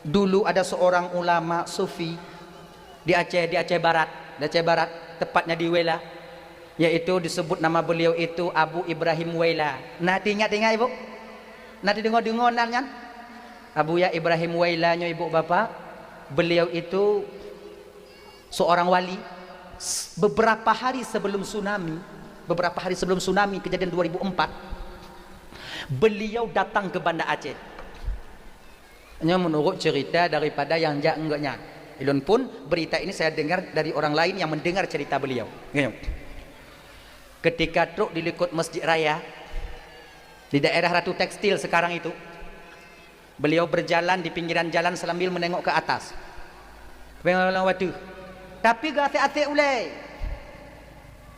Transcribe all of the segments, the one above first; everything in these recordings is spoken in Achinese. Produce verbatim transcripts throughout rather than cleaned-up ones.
Dulu ada seorang ulama sufi di Aceh, di Aceh Barat, di Aceh Barat, tepatnya di Wela, yaitu disebut nama beliau itu Abu Ibrahim Waila. Nah, teuingat-ingat, Ibu? Nah, teudeungoe-deungoe nan nyan? Abuya Ibrahim Waila nyoe, Ibu Bapak, beliau itu seorang wali. S-, beberapa hari sebelum tsunami, beberapa hari sebelum tsunami kejadian dua ribu empat, beliau datang ke Banda Aceh. Nyoe menurut cerita daripada yang jak enggak nyan. Ilôn pun berita ini saya dengar dari orang lain yang mendengar cerita beliau. Nyoe. Ketika trok di likot Masjid Raya, di daerah Ratu Tekstil sekarang itu, beliau berjalan di pinggiran jalan sambil menengok ke atas. Tapi geuasék-asék ulée.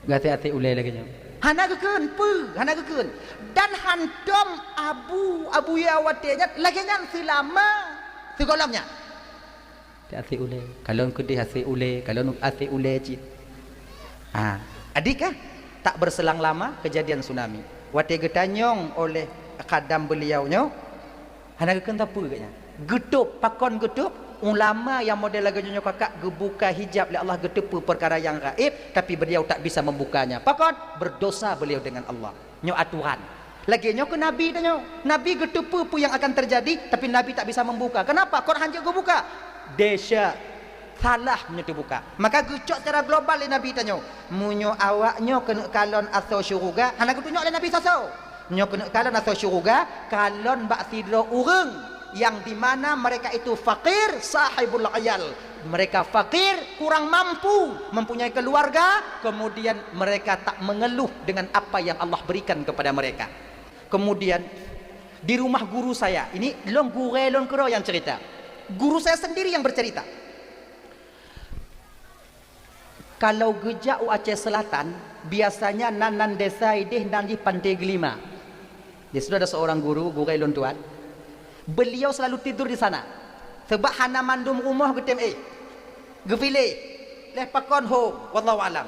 Geuasék-asék ulée lagée nyoe. Hana geukheun, peue? Hana geukheun. Dan hantom Abu, Abuya watée nyan, lagée nyan seulama sigohlom nyan. Asék ulée. Kalon keudeh asék ulée, kalon asék ulée cit. Ha, adik kah? Tak berselang lama kejadian tsunami. Watée geutanyong oleh khadam beliau nyoe, hana geukheun sapeue geuh nyan. Geutôb, pakon geutôb? Ulama yang model lagée nyoe kakak geubuka hijab lé Allah, geuteupeue perkara yang gaib, tapi beliau tak bisa membukanya. Pakon? Berdosa beliau dengan Allah. Nyoe aturan. Lagée nyoe keu Nabi tanyoe. Nabi geuteupeue peue yang akan terjadi, tapi Nabi tak bisa membuka. Kenapa? Quran jeuet geubuka. Desya. Salah meunyoe teubuka. Maka geucok secara global lé Nabi tanyoe. Meunyoe awak nyoe keuneuk kalon asoe syeuruga, hana geutunyok lé Nabi soe-soe. Nyoe keuneuk kalon asoe syeuruga, kalon bak sidroe ureuëng yang di mana mereka itu fakir, sahibul ayal. Mereka fakir, kurang mampu, mempunyai keluarga, kemudian mereka tak mengeluh dengan apa yang Allah berikan kepada mereka. Kemudian, di rumah guru saya, ini lôn gurée lôn keudroe nyang cerita. Guru saya sendiri yang bercerita. Kalau geujak u Aceh Selatan, biasanya nan, nan desa ideh nan jih Pantai Gelima. Di situ ada seorang guru, gurée lôn tuan. Beliau selalu tidur di sana. Sebab hana mandum rumoh geutem éh. Geupiléh. Leh pakon hom, wallahu alam.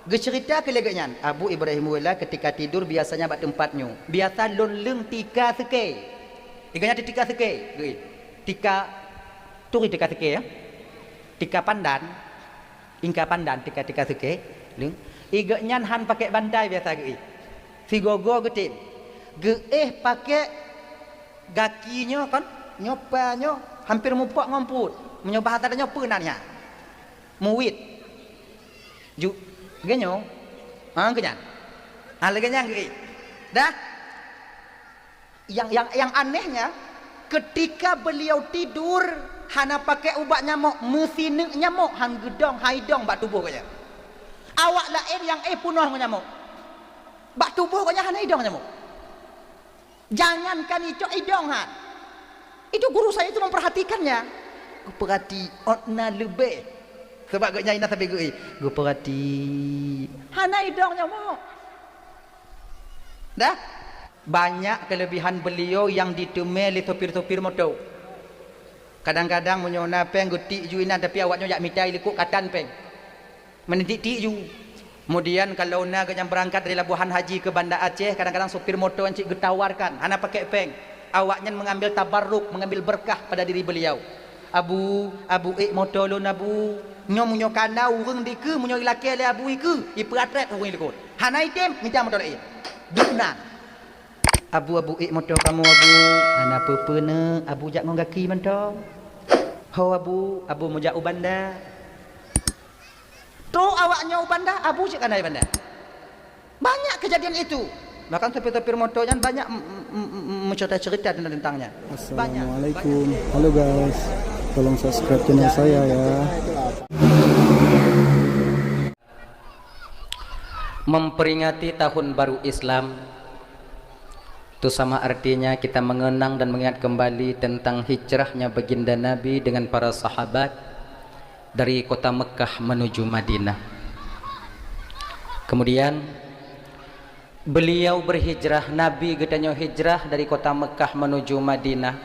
Geucerita keu lagée nyan, Abu Ibrahim Wela ketika tidur biasanya bak teumpat nyoe. Biasa lôn leueng tika seukée. Iga nyan tika seukée, geuéh. Tika, turi tika seukée, ya. Tika pandan, ingka pandan, tika-tika seukée, leueng. Iga nyan han pakai bantai biasa geuéh. Sigogo geutem. Geuéh pakai gaki nyoe kan, nyoe pa nyoe, hampir mupok ngon peuet. Meunyoe bahasa tanyoe peue nan nyan? Muwit. Ju, lagée nyoe. Ha, lagée nyan. Ha, lagée nyan geuéh. Dah. Yang, yang, yang anehnya, ketika beliau tidur, hana pakai ubat nyamok, meusineuk nyamok han geudong, han idong bak tuboh geuh nyan. Awak laén nyang éh peunoh ngon nyamok. Bak tuboh geuh nyan hana idong nyamok. Jangankan icok, idong han. Itu guru saya itu memperhatikannya. Geupeurati ot na leubeh. Sebab geuh nyan inan sabe geuéh. Geupeurati. Hana idong nyamok. Dah? Banyak kelebihan beliau yang diteumé lé sopir-sopir moto. Kadang-kadang meunyoe na péng geutik ju inan, tapi awak nyoe jak mita i likot katan péng. Meuneuk tik-tik ju. Kemudian kalau na geuh nyang beurangkat dari Labuhan Haji ke Banda Aceh, kadang-kadang sopir moto nyan cit geutawarkan, hana pakai péng. Awak nyan mengambil tabarruk, mengambil berkah pada diri beliau. "Abu, Abu ék moto lôn, Abu. Nyoe meunyoe kana ureuëng dikeue, meunyoe ilakée lé Abu ikeue, ipeuatrét ureuëng likot. Hana item, mita moto laén." Dum nan. "Abu, Abu ék moto kamoe, Abu." "Hana peue-peue neuk, Abu jak ngon gaki mantong." "Ho, Abu, Abu meujak u Banda." Trok awak nyoe u Banda, Abu cit kana i Banda. Banyak kejadian itu. Bahkan sopir-sopir moto nyan banyak m-, m-, m-, m-, mencerita-cerita tentang, tentangnya. Banyak. Assalamualaikum. Halo guys, tolong subscribe channel saya ya. Memperingati tahun baru Islam, itu sama artinya kita mengenang dan mengingat kembali tentang hijrahnya baginda Nabi dengan para sahabat dari kota Mekah menuju Madinah. Kemudian, beliau berhijrah, Nabi geutanyoe hijrah dari kota Mekah menuju Madinah.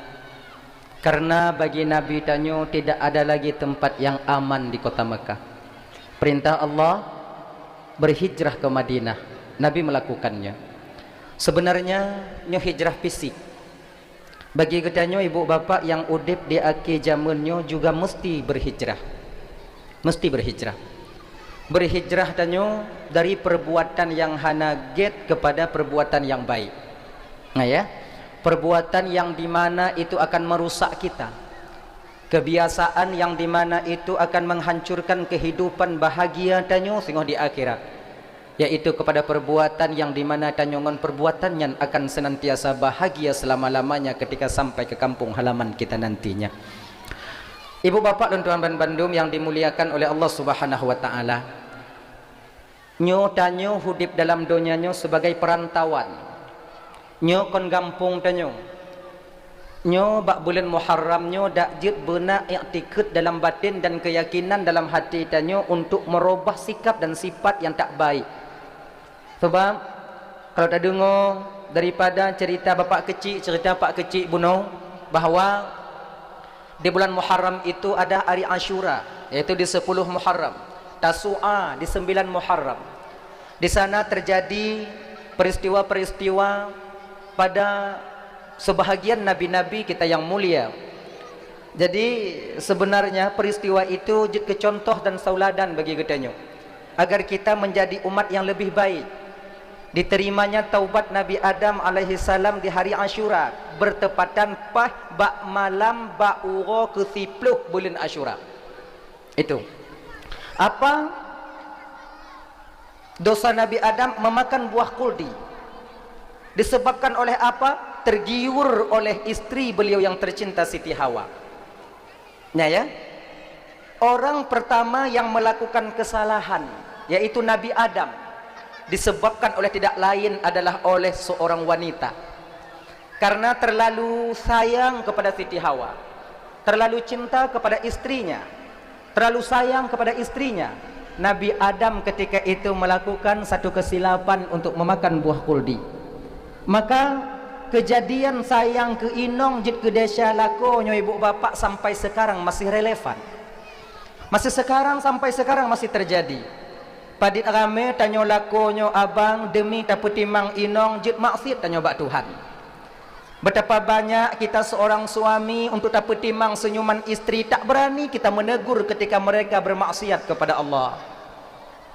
Karena bagi Nabi tanyoe tidak ada lagi tempat yang aman di kota Mekah. Perintah Allah berhijrah ke Madinah. Nabi melakukannya. Sebenarnya nyoe hijrah fisik. Bagi geutanyoe ibu bapak nyang udeb di akhé jameun nyoe juga meusti beuhijrah. Meusti beuhijrah. Beuhijrah tanyoe dari perbuatan nyang hana gét kepada perbuatan nyang baik. Nah ya, perbuatan yang di mana itu akan merusak kita. Kebiasaan yang di mana itu akan menghancurkan kehidupan bahagia tanyoe singoh di akhirat, yaitu kepada perbuatan yang di mana tanyoe ngon perbuatan nyan akan senantiasa bahagia selama-lamanya ketika sampai ke kampung halaman kita nantinya. Ibu bapak lôn tuan ban bandum yang dimuliakan oleh Allah Subhanahu wa taala. Nyoe tanyoe udeb dalam donya nyoe sebagai perantauan. Nyoe kon gampông tanyoe. Nyoe bak buleuen Muharram nyoe dak jeuet beuna iktikeuet dalam baten dan keuyakinan dalam hati tanyoe untuk meurubah sikap dan sifat nyang tak baik. Sabab kalau tadeungoe daripada cerita bapak keuchik, cerita pak keuchik bunoe, bahwa di bulan Muharram itu ada hari Asyura, yaitu di sepuluh Muharram, Tasu'a di sembilan Muharram. Di sana terjadi peristiwa-peristiwa pada sebahagian nabi-nabi kita yang mulia. Jadi sebenarnya peristiwa itu jeuet keu contoh dan tauladan bagi geutanyoe, agar kita menjadi umat yang lebih baik. Diterimanya taubat Nabi Adam alaihissalam di hari Asyura, bertepatan paih bak malam bak uroe keu siploh buleuen Asyura. Itu. Apa dosa Nabi Adam memakan buah kuldi? Disebabkan oleh apa? Tergiur oleh istri beliau yang tercinta Siti Hawa. Nah ya, orang pertama yang melakukan kesalahan yaitu Nabi Adam, disebabkan oleh tidak lain adalah oleh seorang wanita. Karena terlalu sayang kepada Siti Hawa, terlalu cinta kepada istrinya, terlalu sayang kepada istrinya, Nabi Adam ketika itu melakukan satu kesilapan untuk memakan buah kuldi. Maka kejadian sayang keu inong jeuet keu desya lakoe nyoe ibu bapak sampai sekarang masih relevan. Masih sekarang, sampai sekarang masih terjadi. Padit ramé tanyoe lakoe nyoe abang demi tapeutimang inong jeuet maksiet tanyoe bak Tuhan. Betapa banyak kita seorang suami untuk tapeutimang senyuman istri tak berani kita menegur ketika mereka bermaksiat kepada Allah.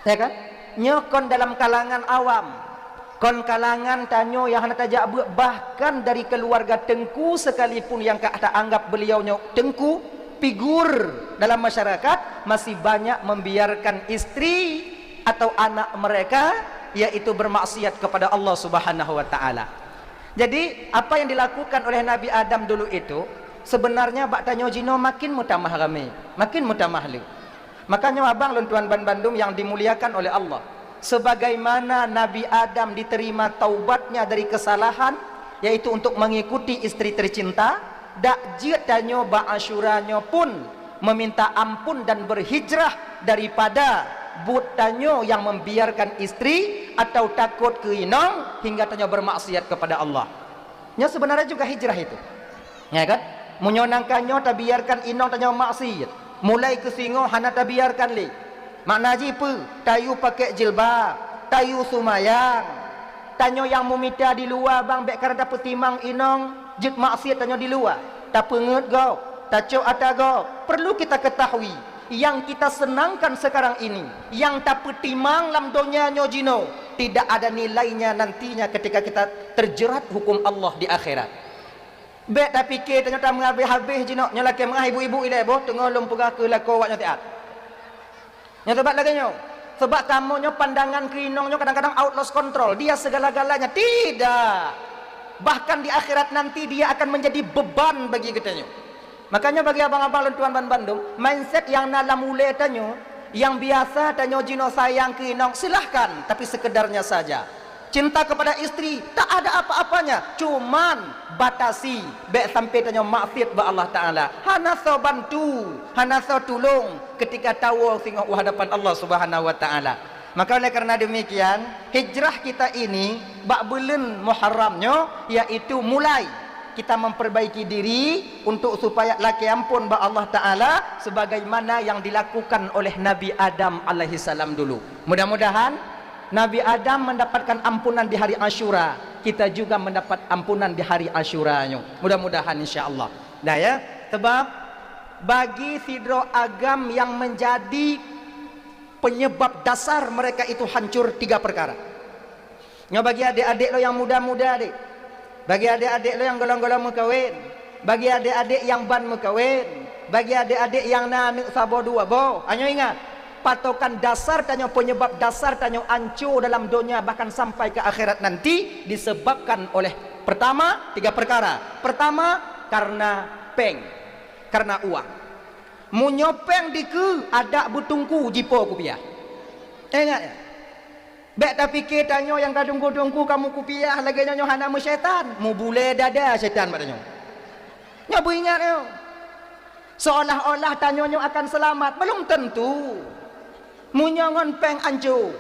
Ya kan? Nyoe kon dalam kalangan awam, kon kalangan tanyoe nyang hana tajak beuet, bahkan dari keluarga teungku sekalipun nyang ka taanggap beliau nyoe teungku, figur dalam masyarakat, masih banyak membiarkan istri atau anak mereka yaitu bermaksiat kepada Allah Subhanahu wa taala. Jadi apa yang dilakukan oleh Nabi Adam dulu itu sebenarnya bak tanyoe jinoe makin meutamah ramé, makin meutamah le. Makanya abang lôn tuan ban bandum yang dimuliakan oleh Allah, sebagaimana Nabi Adam diterima taubatnya dari kesalahan, yaitu untuk mengikuti istri tercinta, dak jeuet tanyoe bak Asyura nyoe pun meminta ampun dan berhijrah daripada buet tanyoe yang membiarkan istri atau takot keu inong hingga tanyoe bermaksiat kepada Allah. Nyoe sebenarnya juga hijrah itu. Ya kan? Meunyoe nangka nyoe tabiarkan inong tanyoe maksiat, mulai keu singoh hana tabiarkan lé. Makna jih peue? Tayue pakai jilbab, tayue seumayang. Tanyoe nyang meumita di luwa bang bék karena tapeutimang inong jeuet maksiat tanyoe di luwa. Tapeungeuet gob, tacok ata gob. Perlu kita ketahui, yang kita senangkan sekarang ini, yang tapeutimang lam donya nyoe jinoe, tidak ada nilainya nantinya ketika kita terjerat hukum Allah di akhirat. Bék tapike tanyoe tameungabéh-abéh jinoe, nyoe lakée meungah ibu-ibu ilée boh teungoh lôn peugah keu lakoe awak nyoe siat. Nyoe sabab lagée nyoe, sabab kamoe nyoe pandangan keu inong nyoe kadang-kadang out lost control, dia segala-galanya. Tidak. Bahkan di akhirat nanti dia akan menjadi beban bagi geutanyoe. Makanya bagi abang-abang lôn tuan ban bandum, mindset nyang na lam ulée tanyoe, nyang biasa tanyoe jinoe sayang keu inong, silahkan, tapi sekedarnya saja. Cinta kepada istri tak ada apa-apanya, cuman batasi, bék sampai tanyoe maksiat bak Allah Taala. Hana soe bantu, hana soe tulông ketika tawoe singoh u hadapan Allah Subhanahu wa Taala. Maka oleh karena demikian, hijrah kita ini bak buleuen Muharram nyoe, yaitu mulai kita memperbaiki diri untuk supaya lakée ampôn bak Allah Taala sebagaimana yang dilakukan oleh Nabi Adam alaihissalam dulu. Mudah-mudahan Nabi Adam mendapatkan ampunan di hari Asyura, kita juga mendapat ampunan di hari Asyura nyoe. Mudah-mudahan, insya Allah. Nah, ya, sebab bagi sidroe agam yang menjadi penyebab dasar mereka itu hancur tiga perkara. Nyoe bagi adik-adik lo yang muda-muda, dek. Bagi adik-adik lo yang golom-golom meukawen. Bagi adik-adik yang ban meukawen. Bagi adik-adik yang na aneuk saboh dua boh. Nyoe ingat, patokan dasar tanyoe, penyebab dasar tanyoe anco dalam donya bahkan sampai ke akhirat nanti disebabkan oleh, pertama, tiga perkara. Pertama, karena peng, karena uang. Meunyoe peng dikeue, adak beutungku jipo kupiah. Ingat, ya? Bék tapike tanyoe nyang ka tungku-tungku kamoe kupiah lagée nyoe, nyoe hana meusyaitan, mubulée dada syaitan bak tanyoe. Nyoe beuingat nyoe. Seolah-olah tanyoe nyoe akan seulamat, belum tentu. Meunyoe ngon peng anco,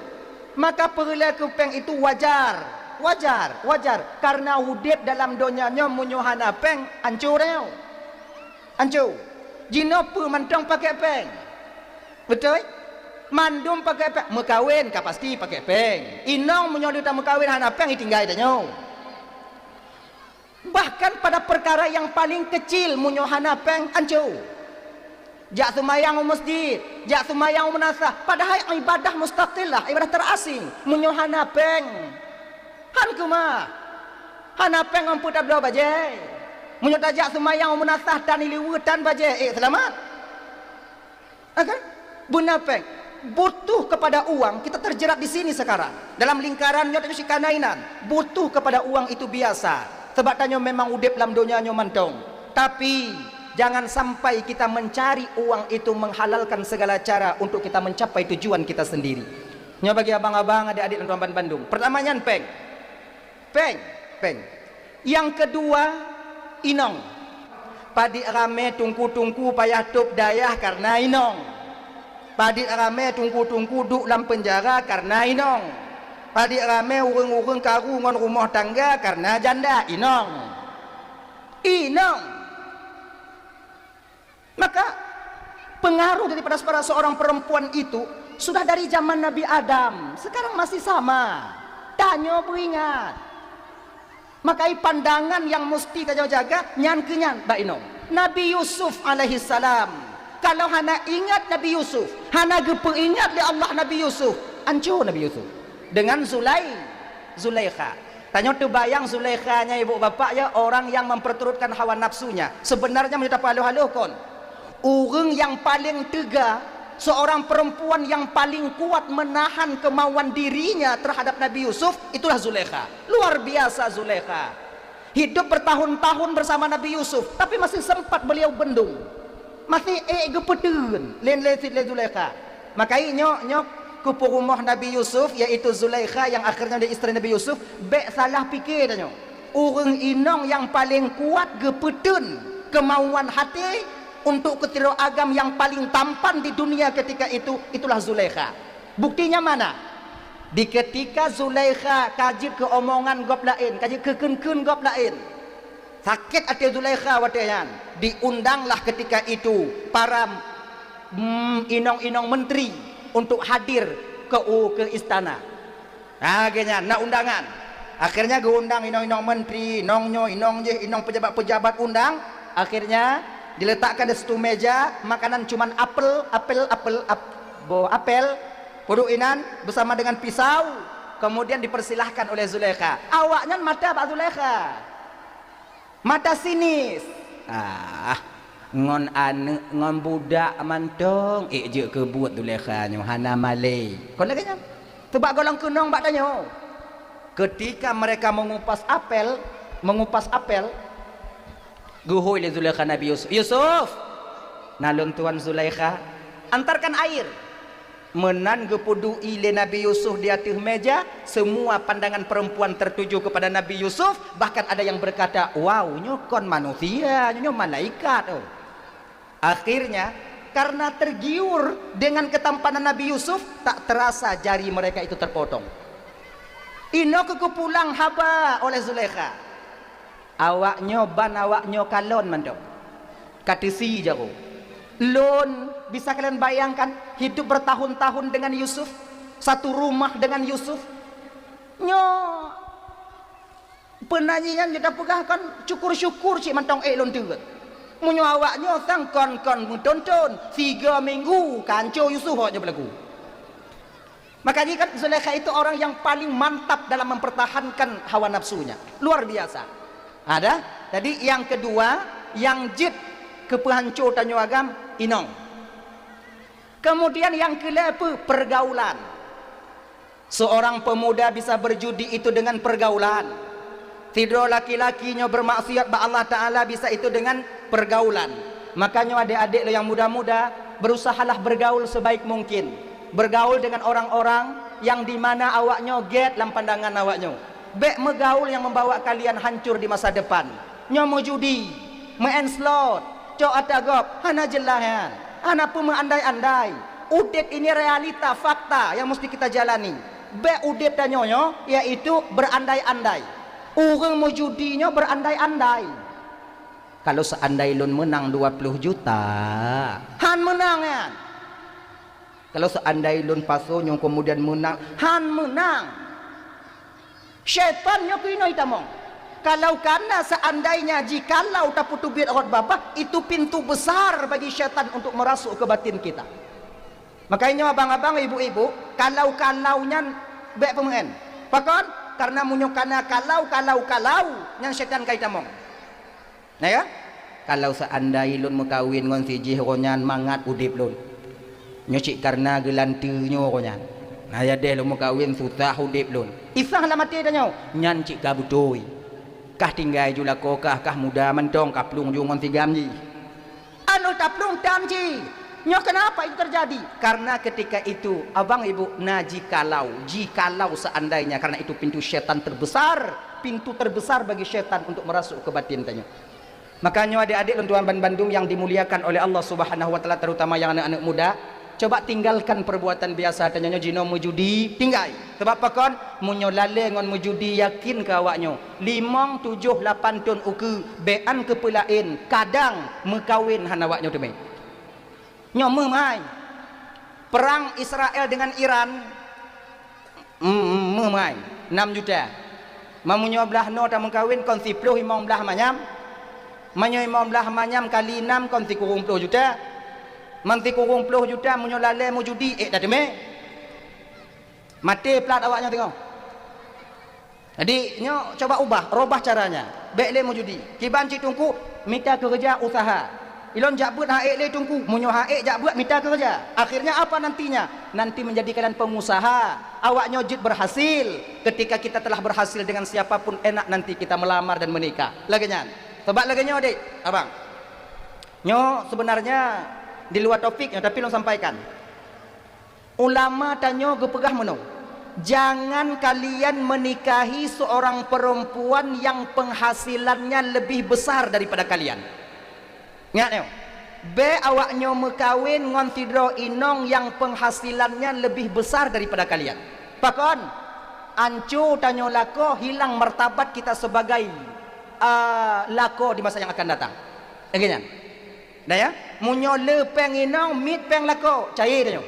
maka peureulée keu peng itu wajar. Wajar, wajar. Karena udeb dalam donya nyoe meunyoe hana peng, anco tanyoe. Anco. Jinoe peue mantong pakai peng. Beutôi? Mandum pakai peng. Meukawen ka pasti pakai peng. Inong meunyoe leuta meukawen hana peng, itinggai tanyoe. Bahkan pada perkara yang paling kecil, meunyoe hana peng, anco. Jak seumayang u masjid, jak seumayang u meunasah, padahai ibadah mustaqillah, ibadah terasing. Meunyoe hana peng, han keumah. Hana peng ngon peue tabloe bajée. Meunyoe tajak seumayang u meunasah tan ileue tan bajée, ék seulamat? Ha kan? Beuna peng. Butuh kepada uang, kita terjerat di sini sekarang. Dalam lingkaran nyoe tanyoe sikana inan. Butuh kepada uang itu biasa. Sebab tanyoe memang udeb lam donya nyoe mantong. Tapi, jangan sampai kita mencari uang itu menghalalkan segala cara untuk kita mencapai tujuan kita sendiri. Nyoe bagi abang-abang, adik-adik dan tuan bandum. Pertama nyan peng. Peng, peng. Nyang keudua, inong. Padit ramé tungku-tungku payah tôb dayah kareuna inong. Padit ramé tungku-tungku duek lam peunjara kareuna inong. Padit ramé ureuëng-ureuëng karu ngon rumoh tangga kareuna janda, inong. Inong. Maka, pengaruh daripada, pada seorang perempuan itu sudah dari zaman Nabi Adam, sekarang masih sama. Tanyoe beuingat. Maka, pandangan yang mesti tanyoe jaga, nyan keu nyan, bak inong. Nabi Yusuf alaihissalam, kalau hana ingat Nabi Yusuf, hana geupeuingat lé Allah Nabi Yusuf, anco Nabi Yusuf. Dengan Zulai-, Zulaikha. Tanyoe teubayang Zulaikha nyan, ibu bapak, ya, orang yang memperturutkan hawa nafsunya. Sebenarnya meunyoe tapeuhaloh-haloh kon, ureuëng yang paling teuga, seorang perempuan yang paling kuat menahan kemauan dirinya terhadap Nabi Yusuf, itulah Zulaikha. Luar biasa Zulaikha. Hidup bertahun-tahun bersama Nabi Yusuf, tapi masih sempat beliau bendung. Masih ék geupeuteun lé, lé, lé Zulaikha. Maka nyoe, nyoe keu peurumoh Nabi Yusuf, yaitu Zulaikha yang akhirnya menjadi istri Nabi Yusuf, bék salah pike tanyoe. Ureuëng inong nyang paleng kuat geupeuteun keumauan até untuk keu sidroe agam nyang paleng tampan di dunia ketika itu, itulah Zulaikha. Buktinya mana? Di ketika Zulaikha ka jeuet keu omongan gob laén, ka jeuet keu kheun-kheun gob laén, sakét até Zulaikha watée nyan, diundanglah ketika itu para, mm, inong-inong menteri untuk hadir keu, keu istana. Nah, lagée nyan, na undangan. Akhirnya geuundang inong-inong menteri, inong nyoe, inong jih, inong pejabat-pejabat undang. Akhirnya diletakkan di situ meja, makanan cuman apel, apel, apel, ap-, boh apel, peuduek inan bersama dengan pisau, kemudian dipersilahkan oleh Zulaikha. Awaknyan mata bak Zulaikha. Mata sinis. Ah, ngon aneuëk, ngon budak mantong, ék jeuet keu buet Zulaikha nyoe hana malée. Kon lagée nyan. Teubak golom keunong bak tanyoe. Ketika mereka mengupas apel, mengupas apel, geuhôi lé Zulaikha Nabi Yusuf, "Yusuf!" "Na lôn tuan Zulaikha." "Antarkan air." Meunan geupeuduek lé Nabi Yusuf di ateueh meja, semua pandangan perempuan tertuju kepada Nabi Yusuf, bahkan ada yang berkata, "Wow, nyoe kon manusia, nyoe malaikat, oh." Akhirnya, karena tergiur dengan ketampanan Nabi Yusuf, tak terasa jari mereka itu terpotong. Inoe keuh geupulang haba oleh Zulaikha. Awak nyoe ban awak nyoe kalon mantong. Ka teusie jaroe. Lôn, bisa kalian bayangkan, hidup bertahun-tahun dengan Yusuf? satu rumah dengan Yusuf. Nyoe peuna jih nyan geupeugah kon syukur-syukur cit mantong ék lôn teuet. Meunyoe awaknyoe sang kon-kon meuthon-thon, tiga minggu ka hanco Yusuf awaknyoe beulagu. Makanya kan Zulaikha itu orang yang paling mantap dalam mempertahankan hawa nafsunya. Luar biasa. Ada. Jadi yang kedua, yang jeuet keu peuhanco tanyoe agam, inong. Kemudian yang keulhèe peue? Pergaulan. Seorang pemuda bisa berjudi itu dengan pergaulan. Sidroe laki-laki nyoe bermaksiat bak Allah Ta'ala bisa itu dengan pergaulan. Makanya adék-adék lo nyang muda-muda, berusahalah bergaul sebaik mungkin. Bergaul dengan orang-orang yang di mana awaknyoe gét lam pandangan awaknyoe. Bék meugaul yang membawa kalian hancur di masa depan. Nyoe meujudi, meu'en slot, cok ata gob, hana jeulaih nyan, hana peue meuandai-andai. Udeb ini realita, fakta yang mesti kita jalani. Bék udeb tanyoe nyoe, yaitu berandai-andai. Ureuëng meujudi nyoe berandai-andai. Kalau seandai lôn menang dua puluh juta, han menang nyan. Kalau seandai lôn pasoe nyoe kemudian menang, han menang. Syaitan nyoe keunoe tamong. Kalau kana seandainya jikalau tapeuteubiet rot babah, itu pintu besar bagi syaitan untuk merasuk ke batin kita. Makanya abang-abang, ibu-ibu, kalau-kalau nyan bék peumeu'en. Pakon? Karena meunyoe kana kalau, kalau, kalau, nyan syaitan kai tamong. Nah ya, kalau seandai lôn meukawen ngon si jih uroe nyan mangat udeb lôn. Nyoe cit karena geulanteue nyoe uroe nyan. Nah ya deh lôn meukawen susah udeb lôn. Isah lam até tanyoe, nyan cit ka beutôi. Kah tinggai ju lakoe kah, kah muda mantong ka plueng ju ngon si gam jih. Anu taplueng tam jih. Nyoe kenapa itu terjadi? Karena ketika itu, abang ibu, na jikalau, jikalau seandainya, karena itu pintu syaitan terbesar, pintu terbesar bagi syaitan untuk merasuk ke batin tanyoe. Makanya adék-adék lôn tuan ban bandum yang dimuliakan oleh Allah Subhanahu wa Taala, terutama yang aneuk-aneuk muda, coba tinggalkan perbuatan biasa tanyoe nyoe jinoe meujudi, tinggai. Sebab pakon? Meunyoe lalée ngon meujudi, yakin keu awaknyoe, limong, tujoh, lapan thon ukeue, bék an keu peulaén, kadang meukawen hana awaknyoe teumé. Nyoe meuh mai. Perang Israel dengan Iran, mm, meuh mai, nam juta. Meunyoe blaih noe tameukawen kon siploh limong blaih manyam. Meunyoe limong blaih manyam kali nam kon sikureueng ploh juta. Man sikureueng ploh juta meunyoe lalée meujudi, ék tateumé. Maté plat awaknyoe teungoh. Jadi, nyoe coba ubah, robah caranya. Bék lé meujudi. Kiban cit teungku, mita keureuja usaha. Ilôn jak beuet han ék lé teungku, meunyoe han ék jak beuet mita keureuja. Akhirnya apa nantinya? Nanti menjadi kalian pengusaha. Awaknyoe jeuet berhasil. Ketika kita telah berhasil dengan siapapun, enak nanti kita melamar dan menikah. Lagée nyan. Sebab lagée nyoe, dek, abang. Nyoe sebenarnya di luar topik nyoe, tapi lôn sampaikan. Ulama tanyoe geupeugah meunoe, "Jangan kalian menikahi seorang perempuan yang penghasilannya lebih besar daripada kalian." Ingat nyoe, bék awaknyoe meukawen ngon sidroe inong nyang penghasilannya lebih besar daripada kalian. Pakon? Anco tanyoe lakoe, hilang martabat kita sebagai, a, lakoe di masa yang akan datang. Lagée nyan. Dah ya, meunyoe le péng inong, miet péng lakoe, cayée tanyoe.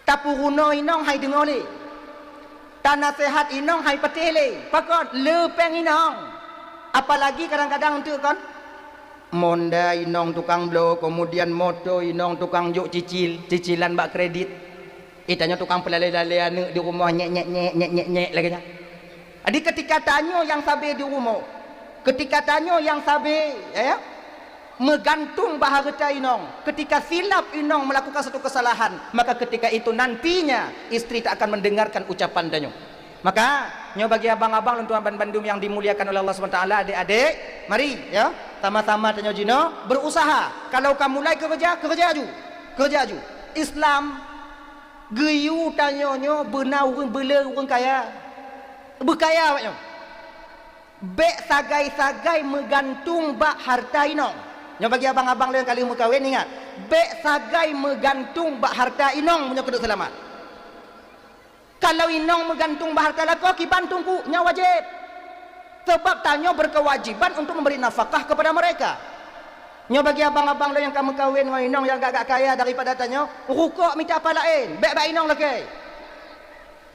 Tapeurunoe inong hai deungoe lé. Tanaseuhat inong hai patéh lé. Pakon? Le péng inong. Apalagi kadang-kadang enteuk kon. Monda inong tukang bloe, kemudian moto inong tukang jok cicil, cicilan bak kredit. Eh, tanyoe tukang peulalée-lalée aneuk di rumoh, nyek, nyek, nyek, nyek, nyek, nyek, lagée nyan. Jadi, ketika tanyoe nyang sabe di rumoh, ketika tanyoe nyang sabe, ya, meugantung bak hareuta inong, ketika silap inong melakukan satu kesalahan, maka ketika itu nantinya istri tak akan mendengarkan ucapan tanyoe. Maka, nyoe bagi abang-abang lôn tuan ban bandum nyang dimuliakan oleh Allah Subhanahu Wa Taala, adek-adek, mari, ya, sama-sama tanyoe jinoe berusaha. Kalau ka mulai keureuja, keureuja aju. Keureuja aju. Islam geuyue tanyoe nyoe beuna ureuëng beuleu ureuëng kaya. Beukaya awaknyoe. Bék sagai-sagai meugantung bak hareuta inong. Nyoe bagi abang-abang lôn nyang ka lheueh meukawen, ingat, bék sagai meugantung bak hareuta inong meunyoe keuneuk seulamat. Kalau inong meugantung bak hareuta lakoe, kiban teungku, nyan wajéb. Sebab tanyoe berkewajiban untuk memberi nafkah kepada mereka. Nyoe bagi abang-abang lôn nyang ka meukawen ngon inong nyang agak-agak kaya daripada tanyoe, rukok mita pat laén, bék bak inong lakée.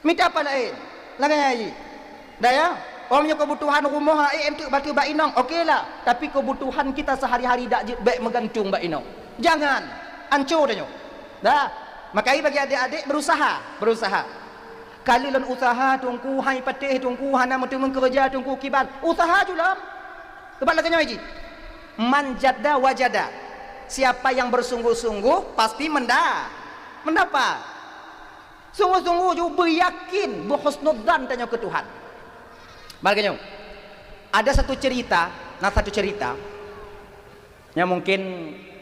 Mita pat laén. Lagée nyan jih. Dah ya? Om nyoe keubutuhan rumoh, ék, em teuk bateue bak inong, oke lah. Tapi keubutuhan kita sehari-hari dak jeuet bék meugantung bak inong. Jangan. Anco tanyoe. Dah. Makai bagi adik-adik berusaha, berusaha. Kali lôn usaha teungku, hai patéh teungku, hana meuteumé keureuja teungku kiban. Usaha ju lom. Teuma lagée nyoe jih. Man jadda wajada. Siapa yang bersungguh-sungguh pasti menda-, mendapat. Sungguh-sungguh ju beuyakin, beuhusnudzan tanyoe keu Tuhan. Bak lagée nyoe. Ada satu cerita, na satu cerita. Nyan mungken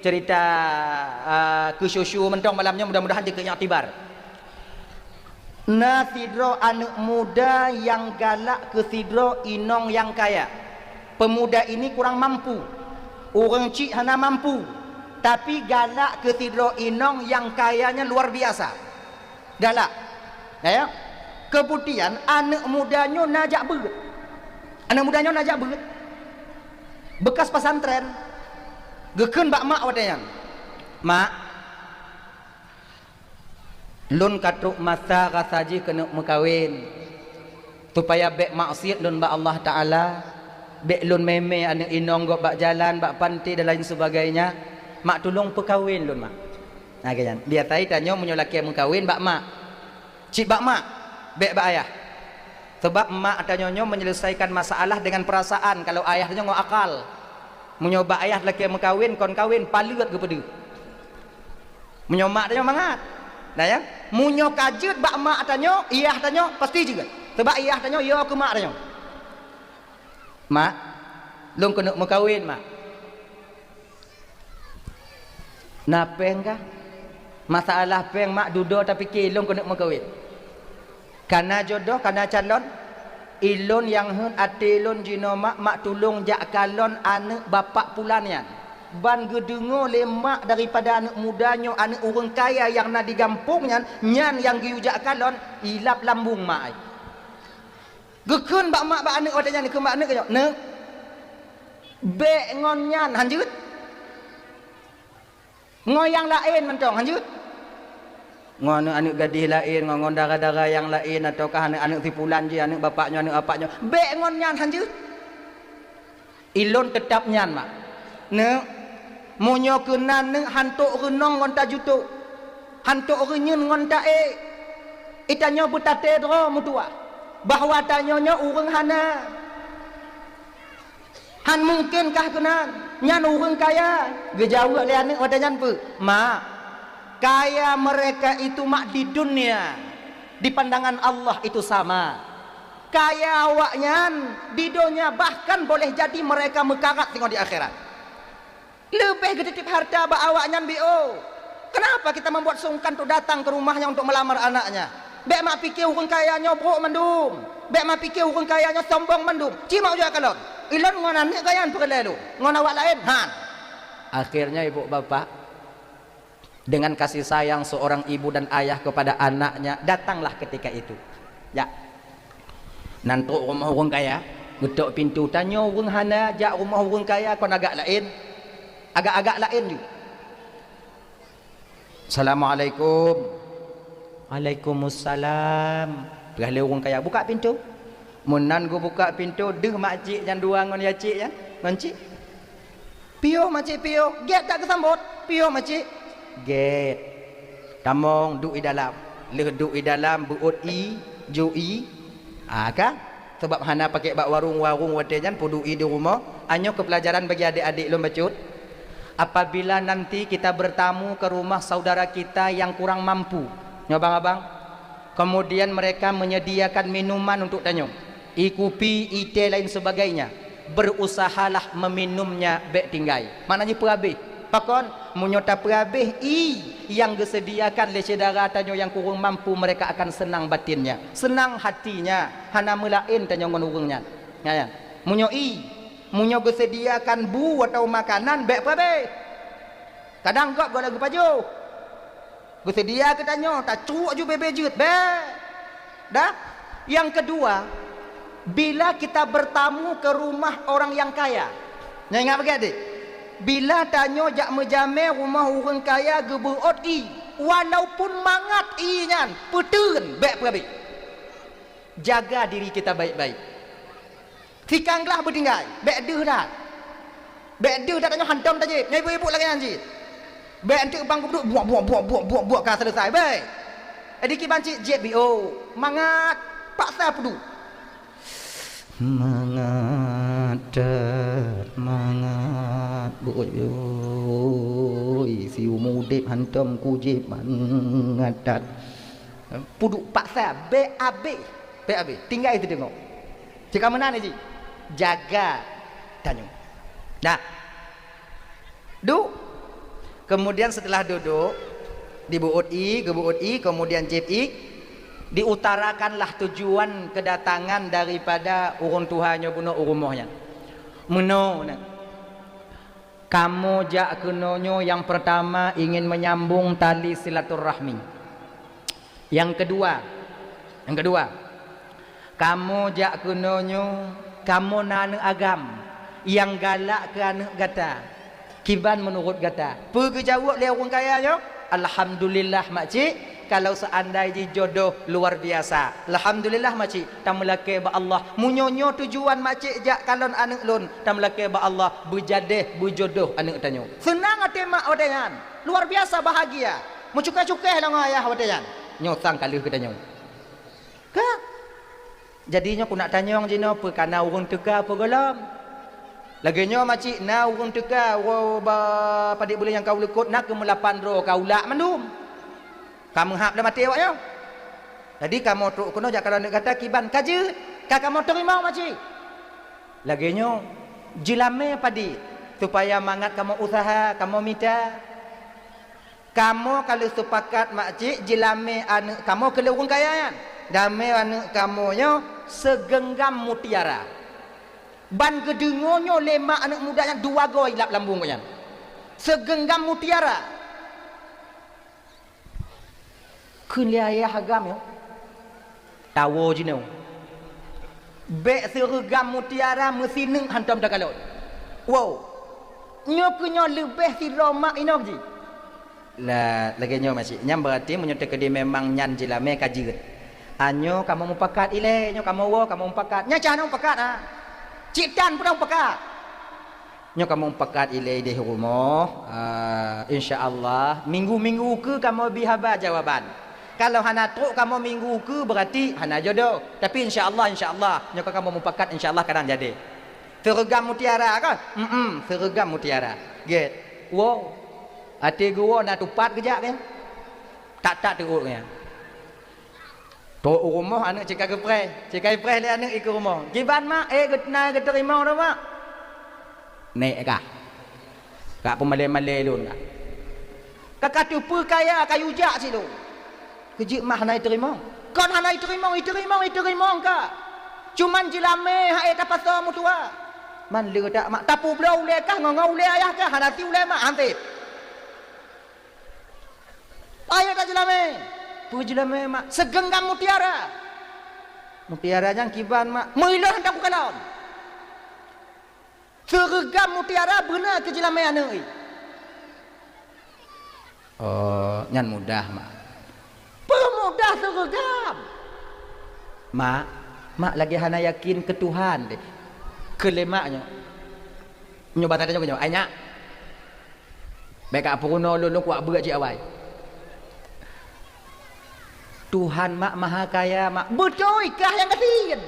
cerita, ah, keusyusyu mantong malam nyoe, mudah-mudahan jeuet keu iktibar. Na sidroe aneuëk muda nyang galak keu sidroe inong nyang kaya. Pemuda ini kurang mampu. Ureuëng chik hana mampu, tapi galak keu sidroe inong nyang kaya nyan luar biasa. Galak. Ya, ya. Keumudian aneuëk muda nyoe na jak beuet. Aneuëk muda nyoe na jak beuet. Beukas pesantren. Geukheun bak mak watée nyan. Mak, lôn ka trok masa rasa jih keuneuk meukawen, supaya bék maksiet lôn bak Allah Taala, bék lôn mémé aneuëk inong gob bak jalan, bak panté dan lain sebagainya. Mak, tulông peukawen lôn, Mak. Nah, lagée nyan. Biasa tanyoe meunyoe lakée meukawen bak mak. Cit bak mak, bék bak ayah. Sabab mak tanyoe nyoe menyelesaikan masalah dengan perasaan, kalau ayah tanyoe ngon akal. Meunyoe bak ayah lakée meukawen, kon kawen, paleuet geupeudeuh. Meunyoe mak tanyoe mangat. Nah, ya. Meunyoe ka jeuet bak mak tanyoe, iyah tanyoe pasti jeuet. Sabab iyah tanyoe yo keu mak tanyoe. Mak, lôn keuneuk meukawen, Mak. Na péng kah? Masalah péng, Mak, dudoe tapike lôn keuneuk meukawen. Kana jodoh, kana calon? Ilôn nyang heuet até lôn jinoe, Mak, Mak tulông jak kalon aneuëk bapak pulan nyan. Ban geudeungoe lé mak daripada aneuëk muda nyoe, aneuëk ureuëng kaya nyang na di gampông nyan, nyan nyang geuyue jak kalon, ilab lambông mak ai. Geukheun bak mak bak aneuëk watée nyan, geukheun bak aneuëk nyoe, "Neuk, bék ngon nyan, hanjeuet. Ngon nyang laén mantong, hanjeuet. Ngon aneuëk-aneuëk gadéh laén, ngon, ngon dara-dara nyang laén, atawa kah aneuëk-aneuëk si pulan jih, aneuëk bapak nyoe, aneuëk bapak nyoe. Bék ngon nyan, hanjeuet." Ilôn teutab nyan, Mak. Neuk, meunyoe keunan neuk hantok reunong ngon tajutok, hantok reunyeun ngon taék, itanyoe beutaté droe meutuwah bahwa tanyoe nyoe ureuëng hana. Han mungken kah keunan, nyan ureuëng kaya. Geujaweueb lé aneuëk watée nyan peue? Mak, kaya mereka itu, Mak, di dunia, di pandangan Allah itu sama. Kaya awaknyan di donya, bahkan boleh jadi mereka meukarat singoh di akhirat. Leubeh geutitip harta bak awaknyan, B O. Kenapa kita membuat sungkan untuk datang ke rumahnya untuk melamar anaknya? Bék mak pike ureuëng kaya nyoe brok mandum. Bék mak pike ureuëng kaya nyoe sombong mandum. Ci mak ujak kalon. Ilôn ngon aneuëk kaya peureulée lôn. Ngon awak laén, han. Akhirnya ibu bapak, dengan kasih sayang seorang ibu dan ayah kepada anaknya, datanglah ketika itu. Ya. Nan trok rumoh ureuëng kaya, geutok pintoe, tanyoe ureuëng hana jak rumoh ureuëng kaya kon agak laén. Agak-agak laén ju. "Assalamualaikum." "Waalaikumsalam." Peugah lé ureuëng kaya, "Buka pintoe." Meunan geubuka pintoe, deuh makcik nyan dua ngon yacik nyan, ngon cik. "Piôh makcik, piôh." Gét that geusambot, "Piôh makcik." Gét. Tamong duek i dalam. Lheueh duek i dalam, beuôt ie, jok ie. Ah, kan? Sabab hana pakék bak warong-warong watée nyan, peuduek ie di rumoh. Anyoe keu pelajaran bagi adik-adik lôn bacut. Apabila nanti kita bertamu ke rumah saudara kita yang kurang mampu, nyoe abang-abang, kemudian mereka menyediakan minuman untuk tanyoe, ie kupi, ie teh, lain sebagainya, berusahalah meminumnya, bék tinggai. Maknanya peuhabéh. Pakon? Meunyoe tapeuhabéh ie nyang geuseudiakan lé syedara tanyoe nyang kureueng mampu, mereka akan senang batinnya, senang hatinya, hana meulaén tanyoe ngon ureuëng nyan. Nyan, nyan. Meunyoe ie, meunyoe geuseudiakan bu atawa makanan, bék peuhabéh. Kadang gob goh lagée pajoh. Geuseudia keu tanyoe, tacruk aju bebe jeuet, bék. Dah? Yang kedua, bila kita bertamu ke rumah orang yang kaya. Nyan ingat bagai, adik? Bila tanyoe jak meujamé rumoh ureuëng kaya geubeuôt ié, walaupun mangat ié nyan peuteun, bék peuabéh. Jaga diri kita baik-baik. Sikang glah beutinggai, bék deuh that. Bék deuh that tanyoe hantom tajieb, nyoe ibu-ibu lagée nyan cit. Bék enteuk bang geuduek buak, buak, buak, buak, buak, buak ka selesai, bék. Jadi kiban cit jieb bio, mangat, paksa peuduek. Mangat that, mangat, beuoi, siumu udeb hantom kujieb mangat that. Peuduek paksa, bék abéh, bék abéh, tinggai teudeungoe. Cit ka meunan jih, jaga tanyoe. Nah, duek. Kemudian setelah duduk, dibeuôt ié, geubeuôt ié, kemudian jieb ié, diutarakanlah tujuan kedatangan daripada ureuëng tuha nyoe bunoe u rumoh nyan. Meunoe na. Kamoe jak keunoe nyoe nyang peurtama ingin menyambung tali silaturahmi. Nyang keudua, nyang keudua, kamoe jak keunoe nyoe, kamoe na aneuëk agam nyang galak keu aneuëk gata. Kiban meunurot gata? Peue geujaweueb lé ureuëng kaya nyoe? Alhamdulillah makcik, kalau seandai jih jodoh luar biasa. Alhamdulillah makcik, tameulakée bak Allah. Meunyoe nyoe tujuan makcik jak kalon aneuëk lôn, tameulakée bak Allah, beujadeh, beujodoh aneuëk tanyoe. Seunang até mak watée nyan, luar biasa bahagia. Meucukéh-cukéh lom ngon ayah watée nyan. Nyoe sang ka lheueh geutanyoe. Ka? Jadi nyoe keuneuk tanyong jinoe peue ka na ureuëng teuka peue gohlom. Lagée nyoe makcik na ureuëng teuka uroe ba padit buleuen nyang ka u likot na keumeulapan droe ka ulak mandum. Ka meuhab lam até awak nyoe. Jadi kamoe trok keunoe jak kalon aneuëk gata kiban ka jeuet ka kamoe teurimong makcik. Lagée nyoe jeulamé padit supaya mangat kamoe useuha, kamoe mita. Kamoe ka lheueh seupakat makcik jeulamé aneuëk kamoe keu lé ureuëng kaya nyan. Damé aneuëk kamoe nyoe seugeunggam mutiara. Ban geudeungoe nyoe lé mak aneuëk muda nyan dua goe ilab lambong gobnyan. Seugeunggam mutiara. Kheun lé ayah agam nyoe. Tawoe jinoe. Bék seureugam mutiara meusineuk hantom takalon. Wow. Nyoe keuh nyoe leubeh sidroe mak inong jih. Lah, lagée nyoe makcik. Nyan beurati meunyoe teukeudi memang nyan jeulamé ka jeuet. Anyoe kamoe mupakat ilée, nyoe kamoe woe kamoe mupakat. Nyan cah na mupakat ha. Cit tan peunoh mupakat. Nyoe kamoe mupakat ilée ideh rumoh, ah, insya Allah minggu-minggu ukeue kamoe bi haba jawaban. Kalau hana trok kamoe minggu ukeue beurati hana jodoh. Tapi insya Allah, insya Allah nyoe ka kamoe mupakat insya Allah kadang jadi. Seureugam mutiara kan? Mm-mm, seureugam mutiara. Gét. Wow. Até geuwoe na tupat geujak kan? Tak-tak teuôt kan? Trok u rumoh aneuëk cit ka geupreh, cit ka geupreh lé aneuëk i keu rumoh. Kiban mak, eh geuteurimong droe mak. Nék kah. Kak peumalée-malée lôn kak. Ka ka teupeu kaya kayu jak silôn. Keujeuet mak hana iteurimong. Kon hana iteurimong, iteurimong, iteurimong kak. Cuman jeulamé hai tapasoe meutuwa. Man le dak mak tapubloe ulée kah ngon-ngon ulée ayah kah hana ti ulée mak hanté. Payah that jeulamé. Peue jeulamé mak? Seugeunggam mutiara. Mutiara nyan kiban mak? Meuiloh hantom kukalon. Seureugam mutiara beuna keu jeulamé aneuëk i. Oh, nyan mudah mak. Peue mudah seureugam? Mak, mak lagée hana yakin keu Tuhan deh. Keu lé mak nyoe. Nyoe basa tanyoe nyoe, ai nyak. Bék ka peurunoe lôn, lôn kuwak beuet cit awai. Tuhan mak maha kaya mak. Beutôi kah nyang gasien?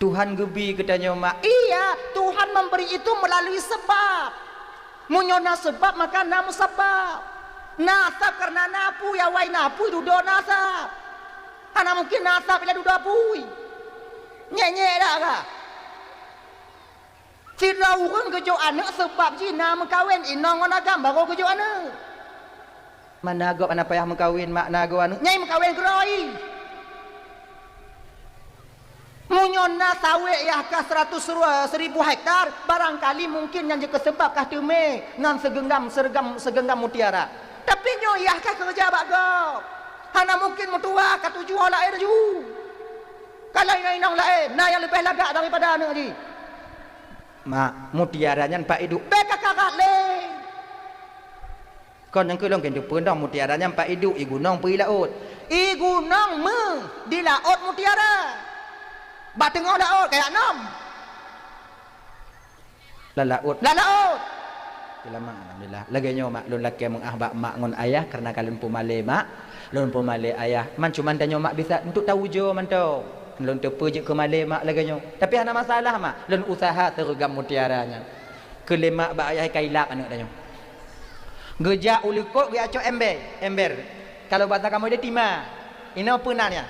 Tuhan geubi geutanyoe mak. Iya, Tuhan memberi itu melalui sebab. Meunyoe na seubab maka na meusabab. Na asab kareuna na apui, awai na apui dudoe na asab. Hana mungken na asab bila dudoe apui. Nyek-nyek dak kah? Sidroe ureuëng geujok aneuëk seubab jih na meukawen inong ngon agam barô geujok aneuëk. Mana gob hana payah meukawen mak na goe aneuëk nyai meukawen keudroe. Meunyoe na sawét yah ka seratus seribu hektar, barangkali mungken nyang jeuet keu seubab kah teumé ngon seugeunggam, seugeunggam mutiara. Tapi nyoe yah ka keureuja bak gob. Hana mungken meutuwa ka tujoh laén laju. Ka laén inong laén, na nyang leubeh lagak daripada aneuëk jih. Mak, mutiara nyan pat iduek? Bèk ka karat lé. Kon nyang keu lôn keu teupeue dong mutiara nyan pat iduek, i gunong peue i laôt. I gunong meu, di laôt mutiara. Bak teungoh laôt kajak nom. Lam laôt, lam laôt. Seulamat, alhamdulillah. Lagèe nyoe mak, lôn lakèe meu'ah bak mak ngon ayah kareuna ka lôn peumalèe mak, lôn peumalèe ayah. Man cuman tanyoe mak bisa untuk tawujoe mantong. Lôn teupeue jeuet keu malèe mak lagèe nyoe. Tapi hana masalah mak, lôn usaha seureugam mutiara nyan. Keu lé mak bak ayah ka ilap aneuk tanyoe. Geujak u likot geujak cok ember, ember. Kalau bahasa kamoe dia tima. Inoe peue nan nyan?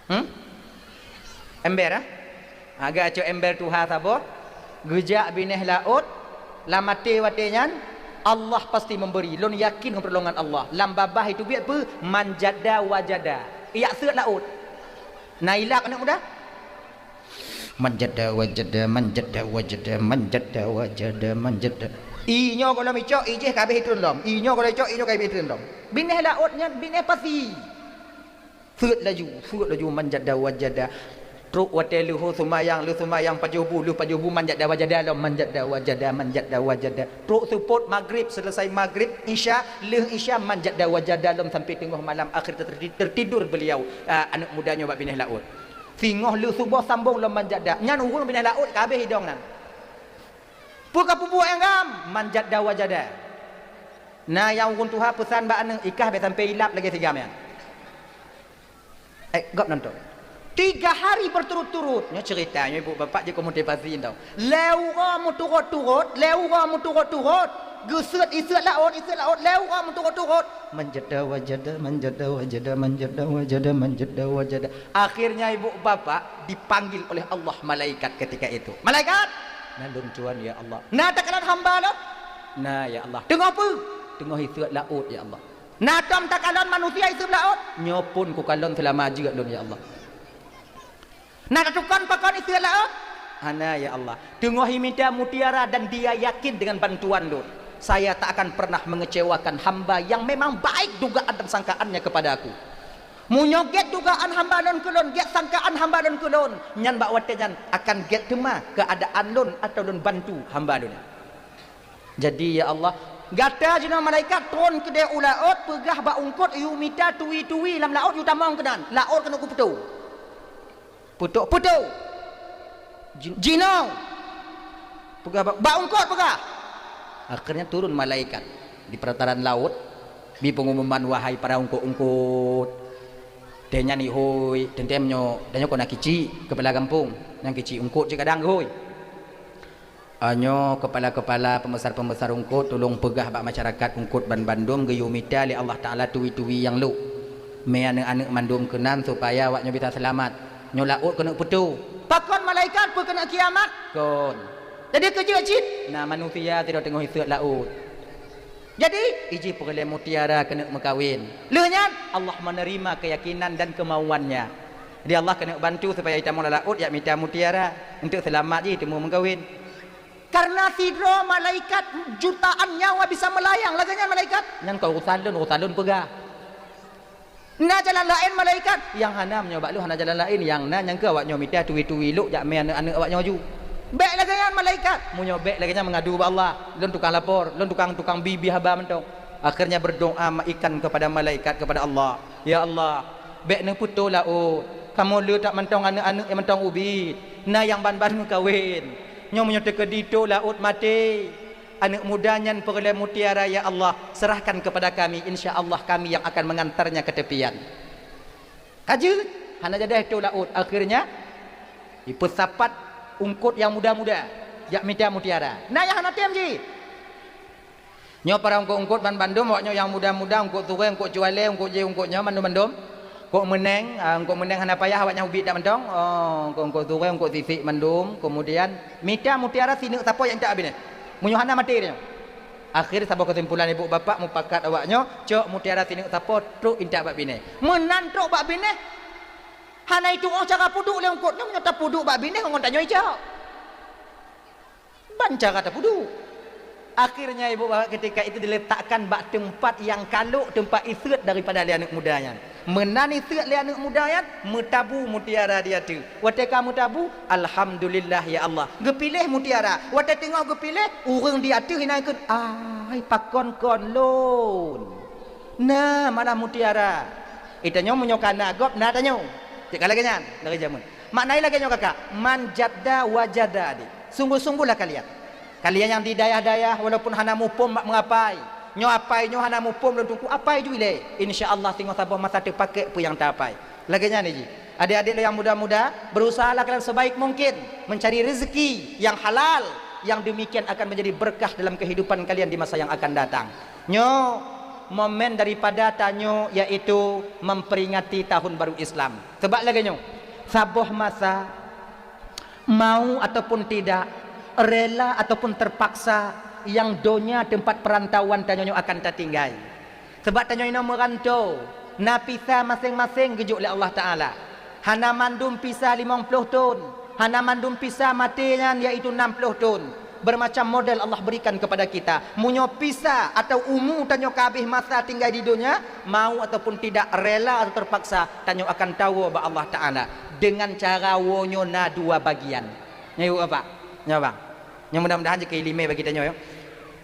Hmm? Ember, eh? Agak cok ember tuha saboh, geujak binéh laôt, lam até watèe nyan, Allah pasti memberi. Lôn yakin ngon pertolongan Allah. Lam babah itu biet peue? Man jadda wajada. Ijak seuet laôt. Na ilap aneuk muda? Man jadda wajada, man jadda wajada, man jadda wajada, man jadda. I nyoe gohlom icok, i jéh ka abéh itreun lom. I nyoe gohlom icok, i nyoe ka abéh itreun lom. Binéh laôt nyan, binéh pasi. Seuet laju, seuet laju man jadda wajada. Trok watèe leuhô seumayang, lheuh seumayang pajoh bu, lheuh pajoh bu man jadda wajada lom, man jadda wajada, man jadda wajada. Trok seupôt maghrib, selesai maghrib, isya, lheuh isya man jadda wajada lom sampai teungoh malam, akhir ter-, tertidur beliau, ah, aneuk muda nyoe bak binéh laôt. Singoh lheuh suboh sambong lom man jadda. Nyan ureueng binéh laôt ka abéh idong nan. Peue ka peubuet nyang gam? Man jadda wajada. Na nyang ureueng tuha peusan bak aneuk, ikah bèk sampai ilap lagèe si gam nyan. Eh, gob nonton. Tiga hari berturut-turut. Nyoe ceurita, nyoe ibu bapak jeuet keu motivasi tau. Lhèe uroe meuturot-turot, lhèe uroe meuturot-turot. Geuseuet, iseuet laôt, iseuet laôt, lhèe uroe meuturot-turot. Man jadda wajada, man jadda wajada, man jadda wajada, man jadda wajada. Akhirnya ibu bapak dipanggil oleh Allah malaikat ketika itu. Malaikat! Na lôn tuan, ya Allah. Na takalon hamba lôn? Na, ya Allah. Teungoh peue? Teungoh iseuet laôt, ya Allah. Na tom takalon manusia iseuet laôt? Nyoe phon kukalon seulama jeuet lôn, ya Allah. Na tatukon pakon iseuet laôt? Hana, ya Allah. Teungoh imita mutiara dan dia yakin dengan bantuan lôn, saya tak akan pernah mengecewakan hamba yang memang baik dugaan dan sangkaannya kepada aku. Meunyoe gèt dugaan hamba lôn keu lôn, gèt sangkaan hamba lôn keu lôn, nyan bak watèe nyan akan gèt teuma keuadaan lôn atau lôn bantu hamba lôn. Jadi, ya Allah, gata jinoe malaikat tron keudéh u laôt, peugah bak eungkôt, yue mita tui-tui lam laôt, yue tamong keunan, laôt keuneuk kupeutoe. Peutoe, peutoe! Ji-, jinoe! Peugah bak, bak eungkôt peugah! Akhirnya turun malaikat di perataran laôt, bi peungumuman, "Wahai para eungkôt-eungkôt!" Teuh nyan ihôi, teuntèe nyoe, tanyoe kon na keuchik, keupala gampông, nyang keuchik eungkôt cit kadang geuhôi. Nyoe keupala-keupala, peubesar-peubesar eungkôt, tulông peugah bak masyarakat eungkôt banbandum geuyue mita lé Allah Taala tui-tui nyang lhok. Mé aneuk-aneuk mandum keunan supaya awaknyoe bisa seulamat. Nyoe laôt keuneuk peutoe. Pakon malaikat peue keuneuk kiamat? Kon. Jadi keu jeuet cit na manusia sidroe teungoh iseuet laôt. Jadi, iji peureulèe mutiara keuneuk meukawen. Lheueh nyan, Allah menerima keyakinan dan kemauannya. Jadi, Allah keuneuk bantu supaya itamong lam laôt jak mita mutiara untuk seulamat jih teuma meukawen. Karena sidroe malaikat jutaan nyawa bisa melayang lagèe nyan malaikat. Nyan kon urusan lôn, urusan lôn peugah. Na jalan laén malaikat nyang hana, meunyoe bak lôn hana jalan laén, nyang na nyang keu awaknyoe mita tui-tui lhok jak mé aneuk-aneuk awaknyoe aju. Bèk lagèe nyan malaikat. Meunyoe bèk lagèe nyan meungadu bak Allah, lôn tukang lapor, lôn tukang, tukang bi-bi haba mantong. Akhirnya berdoa ma-, ikan kepada malaikat, kepada Allah, "Ya Allah, bèk neupeutoe laôt. Kamoe le that mantong aneuk-aneuk nyang mantong ubit. Na nyang ban-ban meukawen. Nyoe meunyoe teukeudi toe laôt maté." Aneuk muda nyan peureulèe mutiara, ya Allah, serahkan kepada kami, insya Allah kami yang akan mengantarnya ke tepian. Ka jeuet, hana jadèh toe laôt. Akhirnya, ipeusapat eungkôt nyang muda-muda, jak mita mutiara. Na nyang hana tem jih. Nyoe para eungkôt-eungkôt banbandum, awaknyoe nyang muda-muda, eungkôt surèe, eungkôt jawèe, eungkôt nyoe, mandum-mandum. Eungkôt meuneng, ah, eungkôt meuneng hana payah awaknyan ubit that mantong. Oh, eungkôt, eungkôt surèe, eungkôt sisek mandum, kemudian mita mutiara sineuk sapo jak intat bak binéh. Meunyoe hana maté tanyoe. Akhé saboh keusimpulan ibu bapak mupakat awaknyoe, cok mutiara sineuk sapo trok intat bak binéh. Meunan trok bak binéh, hana itu'oh cara peuduek lé eungkôt nyoe, meunyoe tapeuduek bak binéh ngon tanyoe icok. Ban cara tapeuduek. Akhirnya ibu bapak ketika itu diletakkan bak teumpat nyang ka lhok, teumpat iseuet daripada lé aneuk muda nyan. Meunan iseuk lé aneuëk muda nyan, meutabu mutiara di ateueh. Watée ka meutabu, "Alhamdulillah ya Allah." Geupiléh mutiara. Watée teungoh geupiléh, ureuëng di ateueh inan kheun, "Ai, pakon kon lôn? Na malah mutiara." Itanyoe meunyoe kana gob, na tanyoe. Cit ka lagée nyan, lagée jameun. Makna lagée nyoe kakak, "Man jadda wajada," adik. Sungguh-sungguhlah kalian. Kalian nyang di dayah-dayah, walaupun hana muphom bak meungapai, nyoe apai nyoe hana muphom lôn teungku, apai ju ilée. Insya Allah singoh saboh masa teupaké peue nyang taapai. Lagée nyan ji. Adik-adik lôn nyang muda-muda, berusahalah kalian sebaik mungkin mencari rezeki yang halal, yang demikian akan menjadi berkah dalam kehidupan kalian di masa yang akan datang. Nyoe momen daripada tanyoe, yaitu memperingati tahun baru Islam. Sebab lagée nyoe, saboh masa mau ataupun tidak, rela ataupun terpaksa, nyang donya teumpat peurantauan tanyoe nyoe akan tatinggai. Sabab tanyoe inoe meuranto, na pisa maséng-maséng geujok lé Allah Taala. Hana mandum pisa limong ploh thon, hana mandum pisa maté nyan, yaitu nam ploh thon. Bermacam model Allah berikan kepada kita. Meunyoe pisa atau umu tanyoe ka habéh masa tinggai di donya, mau ataupun tidak, rela atau terpaksa, tanyoe akan tawoe bak Allah Taala. Dengan cara woe nyoe na dua bagian. Nyoe, Bapak. Nyoe, Bang. Nyoe mudah-mudahan jeuet keu iéleumé bagi tanyoe, ya.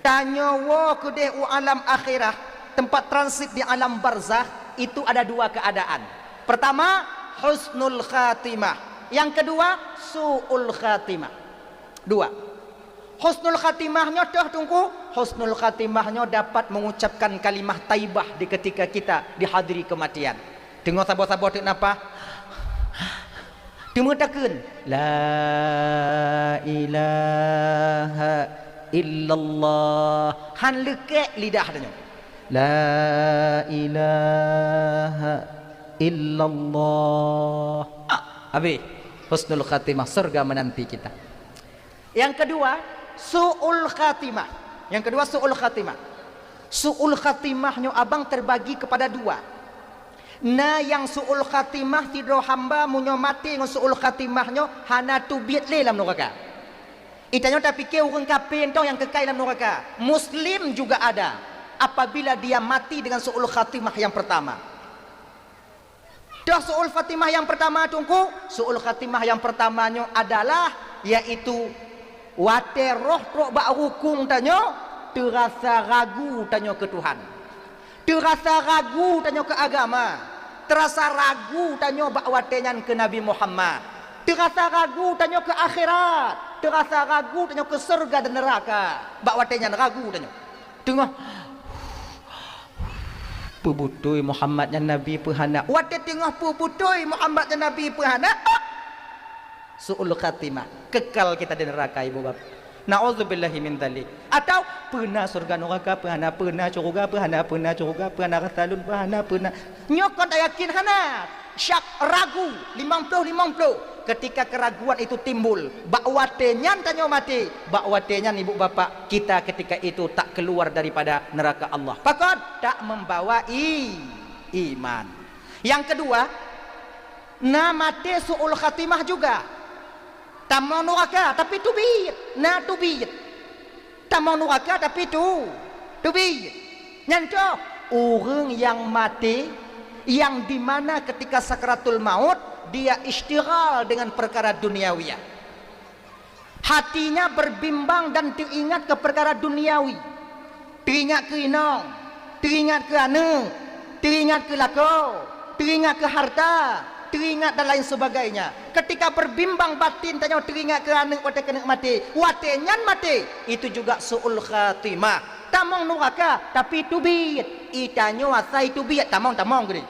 Tanyoe woe keudeh u alam akhirat, tempat transit di alam barzakh, itu ada dua keadaan. Pertama, husnul khatimah. Yang kedua, su'ul khatimah. Dua. Husnul khatimah nyoe toh teungku, husnul khatimah nyoe dapat mengucapkan kalimah thaibah di ketika kita dihadiri kematian. Teungoh saboh-saboh teuk nafah, teumeutakheun, "La ilaha illallah." Han leukek lidah tanyoe. "La ilaha illallah." Ah, habéh. Husnul khatimah, surga menanti kita. Yang kedua, su'ul khatimah. Yang kedua, su'ul khatimah. Su'ul khatimah nyoe abang terbagi kepada dua. Na nyang su'ul khatimah sidroe hamba meunyoe maté ngon su'ul khatimah nyoe hana teubiet lé lam nuraka. Itanyoe tapike ureuëng kafé nyoe nyang keukai lam nuraka. Muslim juga ada apabila dia mati dengan su'ul khatimah yang pertama. Toh su'ul khatimah nyang peurtama teungku, su'ul khatimah nyang peurtama nyoe adalah, yaitu watée roh trok bak rukung tanyoe, teurasa ragu tanyoe keu Tuhan. Teurasa ragu tanyoe keu agama. Teurasa ragu tanyoe bak watée nyan keu Nabi Muhammad. Teurasa ragu tanyoe keu akhirat. Teurasa ragu tanyoe keu syeuruga dan neuraka. Bak watée nyan ragu tanyoe. Teungoh Peubutôi Muhammad nyan Nabi peuhana. Watée teungoh peubutôi Muhammad nyan Nabi peuhana, ah! Su'ul khatimah. Kekal kita di neraka, ibu bapak. Na'udzubillahi min dzalik. Atau peuna syurga neraka peuhana, peuna syurga peuhana, peuna syurga peuhana, rasa lôn peuhana, peuna. Nyoe kon tayakin hana. Syak, ragu, limong ploh limong ploh. Ketika keraguan itu timbul, bak watée nyan tanyoe maté, bak watée nyan ibu bapak, kita ketika itu tak keluar daripada neraka Allah. Pakon? Tak membawa i-, iman. Yang kedua, na maté su'ul khatimah juga. Tamong nuraka, tapi teubiet. Na teubiet. Tamong nuraka, tapi tu, teubiet. Nyan toh, ureuëng nyang maté, yang di mana ketika sakaratul maut, dia isytighal dengan perkara duniawiyah. Hatinya berbimbang dan teuingat keu perkara duniawi. Teuingat keu inong, teuingat keu aneuëk, teuingat keu lakoe, teuingat keu harta, teuingat dan lain sebagainya. Ketika berbimbang batin tanyoe teuingat keu aneuëk watée keuneuk maté, watée nyan maté, itu juga su'ul khatimah. Tamong nuraka, tapi teubiet. Itanyoe asai teubiet, tamong-tamong geude.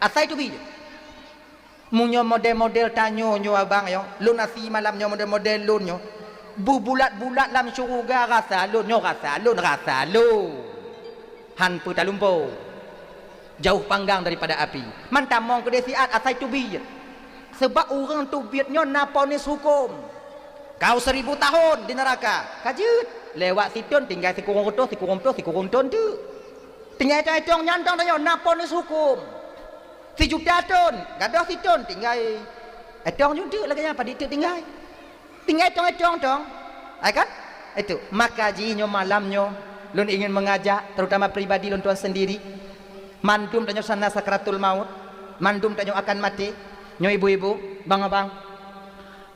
Asai teubiet. Meunyoe model-model tanyoe nyoe abang nyoe, lôn asie malam nyoe model-model lôn nyoe, beubulat-bulat lam syeuruga rasa lôn nyoe, rasa lôn, rasa lôn. Han peutalumpo. Jauh panggang daripada api. Man tamong keudeh siat asai teubiet. Sebab ureuëng teubiet nyoe na ponis huköm. Kau seribu tahun di neraka. Ka jeuet. Lewat sithon tinggai sikureueng reutôh, sikureueng ploh, sikureueng thon teuk. Tinggai etong-etong nyan tong tanyoe na ponis huköm. Sijuta thon, gadôh sithon tinggai etong jeuet teuk lagée nyan padit teuk tinggai. Tinggai etong-etong tong. Hai kan? Itu. Maka jih nyoe malam nyoe, lôn ingin mengajak, terutama pribadi lôn tuan sendiri. Mandum tanyoe sana sakratul maut, mandum tanyoe akan maté. Nyoe ibu-ibu, bang-abang,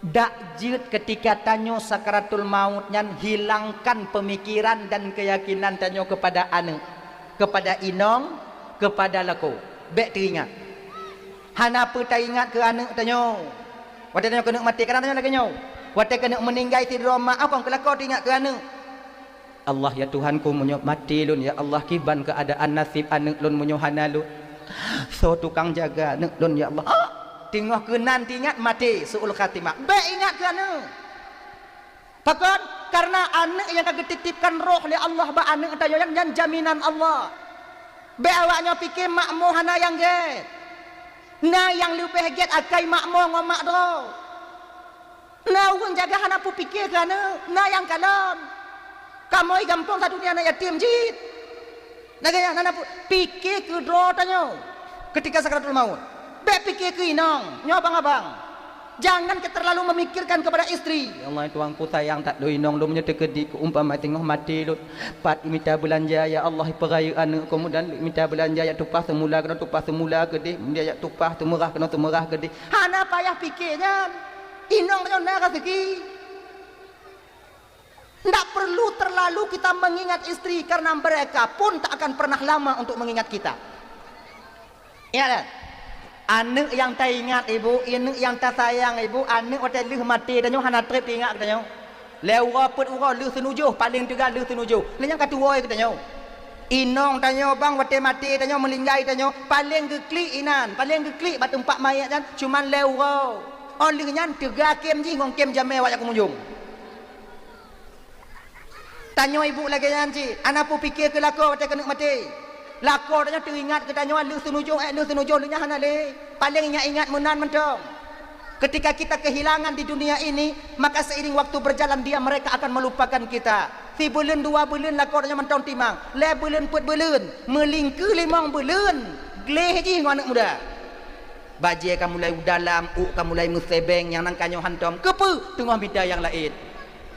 dak jeuet keutika tanyoe sakratul maut nyan hilangkan peumikiran dan keuyakinan tanyoe keupada aneuk, keupada inong, keupada lakoe. Bék teuingat. Hana peue taingat keu aneuk tanyoe. Watée tanyoe keuneuk maté, kadang tanyoe lagée nyoe. Watée keuneuk meuninggai sidroe mak, kon keu lakoe teuingat keu aneuk. Allah, ya Tuhanku, meunyoe maté lôn, ya Allah, kiban keuadaan naseb aneuk lôn meunyoe hana lôn? Soe tukang jaga aneuk lôn, ya Allah? Ah! Teungoh keunan teuingat maté, su'ul khatimah. Bék ingat keu aneuk. Pakon? Kareuna aneuk nyang ka geutitipkan roh lé Allah bak aneuk tanyoe nyan, nyan jaminan Allah. Bék awaknyoe pike makmo hana nyang gét. Na nyang leubeh gét akai makmo ngon mak droe. Na ureuëng jaga hana peue pike keu aneuk, na nyang kalon. Kamoe gampông sadunia na yatim jih. Lagée nyan hana peue pike keu droe tanyoe keutika sakratul maut. Bék pike keu inong, nyoe abang-abang. Jangan ke terlalu memikirkan kepada istri. Ya Allah, Tuhanku sayang that lôn inong lôn meunyoe teukeudi keu umpama teungoh maté lôn. Pat mita beulanja, ya Allah, peurayeuk aneuk, keumudian mita beulanja jak tupah seumula keunoe tupah seumula keudeh, keumudian jak tupah seumeurah keunoe seumeurah keudeh. Hana payah pike nyan. Inong tanyoe na raseuki. Ndak perlu terlalu kita mengingat istri, karena mereka pun tak akan pernah lama untuk mengingat kita. Ingat kan? Aneuk nyang taingat ibu, aneuk nyang tasayang ibu, aneuk watée lheueh maté tanyoe hana treb teuingat keu tanyoe. Lhée uroe peuet uroe lheueh seunujoh, paleng teuga lheueh seunujoh. Lheueh nyan ka tuwoe keu tanyoe. Inong tanyoe bang watée maté tanyoe meuninggai tanyoe, paleng geuklik inan, paleng geuklik bak teumpat mayét nyan, cuman lhée uroe. Óh lheueh nyan teuga kém jih ngon kém jamé awak nyang keumeujong. Tanyoe ibu lagée nyan cit, hana peue pike keu lakoe watée keuneuk maté. Lakoe tanyoe teuingat keu tanyoe lheueh seunujoh, ék lheueh seunujoh lheueh nyan hana lé. Paleng ingat-ingat meunan mantong. Ketika kita kehilangan di dunia ini, maka seiring waktu berjalan dia mereka akan melupakan kita. Sibuleuen dua buleuen lakoe tanyoe mantong timang, lhée buleuen peuet buleuen, meulingkeue limong buleuen, gleh jih ngon aneuk muda. Bajée ka mulai u dalam, ôk ka mulai meusebeng, nyang nan ka nyoe hántom. Keupeue? Teungoh mita nyang laén.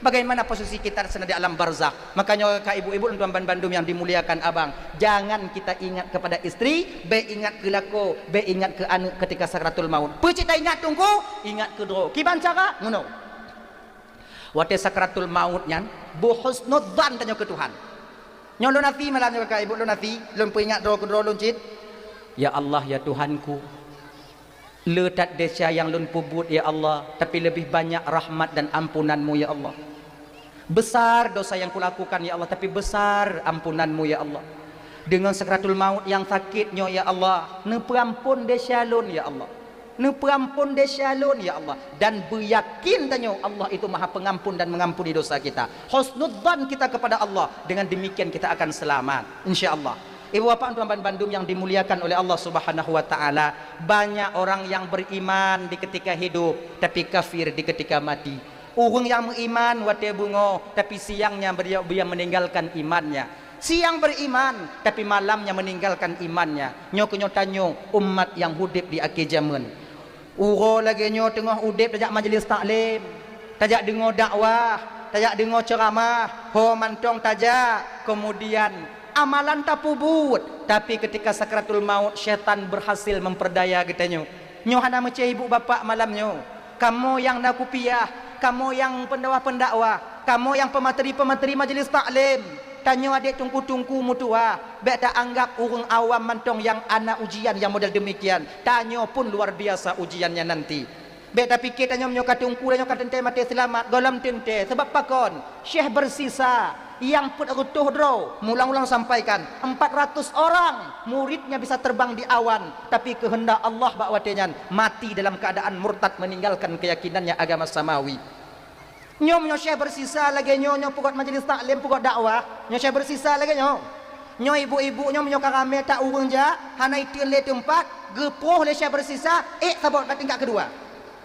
Bagaimana posisi kita seunang di alam barzakh? Makanya, ka ibu-ibu lôn tuan bandum yang dimuliakan abang, jangan kita ingat kepada istri, bék ingat keu lakoe, bék ingat keu aneuk ketika sakratul maut. Peue cit taingat teungku? Ingat keu droe. Kiban cara? Meunoe. Watée sakratul maut nyan, beuhusnudzan tanyoe keu Tuhan. Nyoe lôn até malam nyoe ka ibu lôn até, lôn peuingat droe keudroe lôn cit. Ya Allah, ya Tuhanku, le that desya nyang lôn peubuet, ya Allah, tapi leubeh banyak rahmat dan ampunan-Mu, ya Allah. Besar dosa yang kulakukan, ya Allah, tapi besar ampunan-Mu, ya Allah. Deungon sakratul maut nyang sakét nyoe, ya Allah, neupeuampon desya lôn, ya Allah. Neupeuampon desya lôn, ya Allah. Dan beuyakin tanyoe Allah itu Maha Pengampun dan mengampuni dosa kita. Husnudzan kita kepada Allah, dengan demikian kita akan selamat, insya Allah. Ibu bapak tuan bandum yang dimuliakan oleh Allah Subhanahu wa taala, banyak orang yang beriman di ketika hidup, tapi kafir di ketika mati. Ureuëng nyang meuiman watée beungoh, tapi siangnya beliau, beliau meninggalkan imannya. Siang beriman, tapi malamnya meninggalkan imannya. Nyoe keuh nyoe tanyoe umat nyang udeb di akhé jameun. Uroe lagée nyoe teungoh udeb tajak majelis taklim, tajak deungoe dakwah, tajak deungoe ceuramah, ho mantong tajak, keumudian amalan tapeubuet, tapi keutika sakratul maut syaitan beurhasil meupeurdaya geutanyoe. Nyoe hana meucé ibu bapak malam nyoe. Kamoe nyang na kupiah, kamoe nyang peundakwah-peundakwah, kamoe nyang peumateri-peumateri majelis taklim, tanyoe adek teungku-teungku meutuah, bék taanggab ureuëng awam mantong nyang ana ujian nyang model deumikian. Tanyoe pun luar biasa ujiannya nanti. Bék tapike tanyoe meunyoe ka teungku, tanyoe ka teuntée maté seulamat, gohlom teuntée. Sabab pakon? Syekh Beursisa nyang peuet reutôh droe, meuulang-ulang sampaikan, empat ratus orang muridnya bisa terbang di awan, tapi keuheundak Allah bak watée nyan mati dalam keuadaan murtad, meninggalkan keuyakinannya agama samawi. Nyoe meunyoe Syekh Beursisa lagée nyoe, nyoe peugot majelis taklim, peugot dakwah, nyoe Syekh Beursisa lagée nyoe. Nyoe ibu-ibu nyoe meunyoe ka ramé that ureuëng jak, hana iteun lé teumpat, geupoh lé Syekh Beursisa, ék saboh bak tingkat keudua.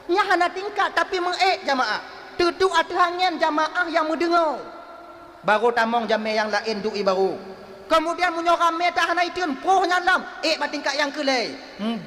Nyan hana tingkat, tapi meuék jamaah. Teuduek ateueh angén jamaah nyang meudeungoe. Barô tamong jamé nyang laén duek ié barô. Keumudian meunyoe ramé that hana iteun, poh nyan lom, ék bak tingkat nyang keu lhée.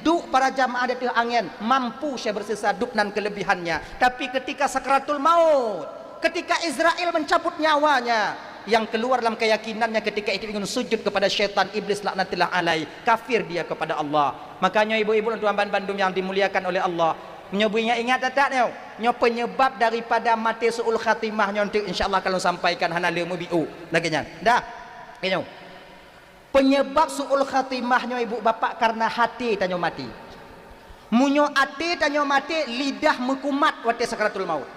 Duek para jamaah di ateueh angén, mampu Syekh Beursisa duek nan keuleubihannyan. Tapi keutika sakratul maut, keutika Izrail meucabot nyawanya, Yang keluar dalam keyakinannya ketika itu ingin sujud kepada syaitan iblis laknatullah alaih, kafir dia kepada Allah. Makanya ibu-ibu dan tuan-tuan bandum yang dimuliakan oleh Allah, nyoe beuingat-ingat that nyoe, nyoe penyebab daripada maté su'ul khatimah nyoe, untuk insya Allah kalau sampaikan hana le mubiu lagi nyan. Dah. Nyoe. Penyebab su'ul khatimah nyoe ibu bapak karena hati tanyoe mati. Meunyoe até tanyoe maté, lidah meukumat watée sakaratul maut.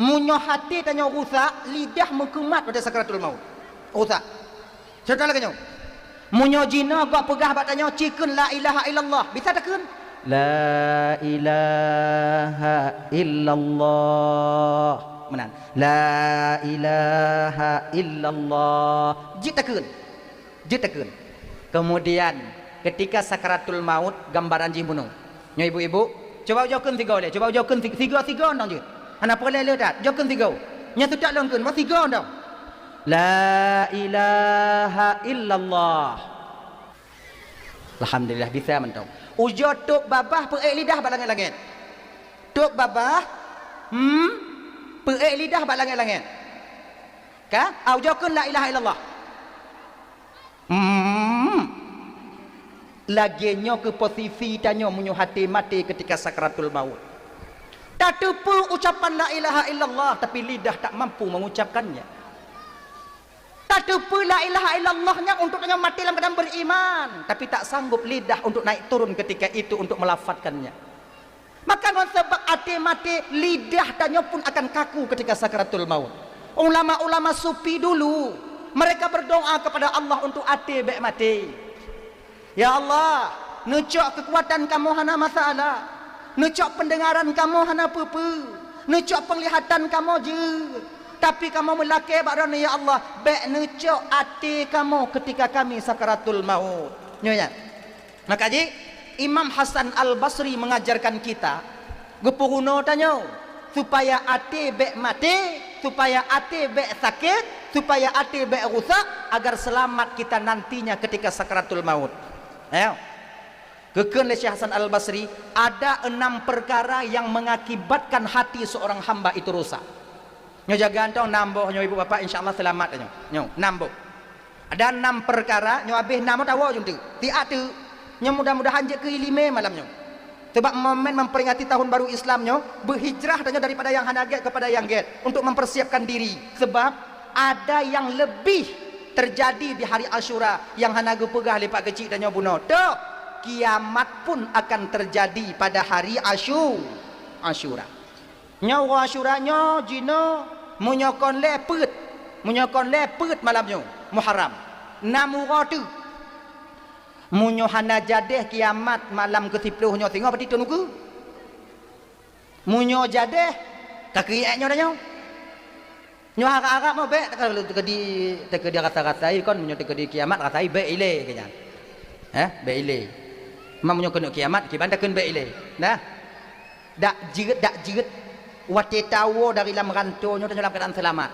Meunyoe até tanyoe rusak, lidah meukumat watée sakaratul maut. Rusak. Contoh lagée nyoe. Meunyoe jinoe gok peugah bak tanyoe, "Ci kheun la ilaha illallah." Bisa takheun? La ilaha illallah. Meunan. La ilaha illallah. Jeuet takheun. Jeuet takheun. Kemudian, ketika sakaratul maut, gambaran jih bunoe. Nyoe ibu-ibu, cuba ujoe kheun sigoe lé, cuba ujoe kheun si-, sigoe-sigoe ndong jeuet. Hana peureulée le that, ujoe kheun sigoe. Nyoe seutôt lôn kheun, bah sigoe ndong. La ilaha illallah. Alhamdulillah, bisa mantong. Ujoe tôb babah peuék lidah bak langét-langét. Tôb babah, hmm, peuék lidah bak langét-langét. Ka? Ah, ujoe kheun la ilaha illallah. Hmm. Lagée nyoe keuh posisi tanyoe meunyoe até maté ketika sakaratul maut. Tateupeue ucapan la ilaha illallah, tapi lidah tak mampu mengucapkannya. Tateupeue la ilaha illallah nyan untuk tanyoe maté lam keuadaan beriman, tapi tak sanggup lidah untuk naik turun ketika itu untuk melafazkannya. Maka ngon sabab até maté, lidah tanyoe pun akan kaku ketika sakaratul maut. Ulama-ulama sufi dulu, mereka berdoa kepada Allah untuk até bék maté. Ya Allah, neucok keukuatan kamoe hana masalah. Neucok peundengaran kamoe hana peue-peue. Neucok peunglihatan kamoe jeuet. Tapi kamoe meulakée bak Droeneuh, ya Allah, bék neucok até kamoe ketika kami sakaratul maut. Nyoe nyan. Maka jih, Imam Hasan Al-Basri mengajarkan kita, geupeurunoe tanyoe, supaya até bék maté, supaya até bék sakét, supaya até bék rusak, agar selamat kita nantinya ketika sakaratul maut. Ya. Geukheun lé Syekh Hasan Al-Basri, ada enam perkara yang mengakibatkan hati seorang hamba itu rusak. Nyoe jaga antong nam boh nyoe ibu bapak, insya Allah selamat nyoe. Nyoe, nam boh. Ada enam perkara, nyoe habéh nam tawoe jeuet teuk. Tiak teuk. Nyoe mudah-mudahan jeuet keu iéleumé malam nyoe. Sebab momen memperingati tahun baru Islam nyoe, berhijrah tanyoe daripada yang hana gét kepada yang gét untuk mempersiapkan diri. Sebab ada yang lebih terjadi di hari Asyura yang hana geupeugah lé Pak Keuchik tanyoe bunoe. Tok, kiamat pun akan terjadi pada hari Asyu-, Asyura. Nyoe uroe Asyura nyoe jinoe meunyoe kon lhée peuet, meunyoe kon lhée peuet malam nyoe Muharram. Nam uroe teuk. Meunyoe hana jadeh kiamat malam keu siplôh nyoe singoh pati teunuku. Meunyoe jadeh ka keuiek nyoe tanyoe. Nyoe harab-harab mah bék teukeudi, teukeudi rasa-rasai kon, meunyoe teukeudi kiamat rasai bék ilée keu nyan. Heh, bék ilée. Meunyoe keuneuk kiamat kiban takheun bék ilée. Nah. Dak jeuet, dak jeuet, watée tawoe dari lam ranto nyoe tanyoe lam keuadaan seulamat.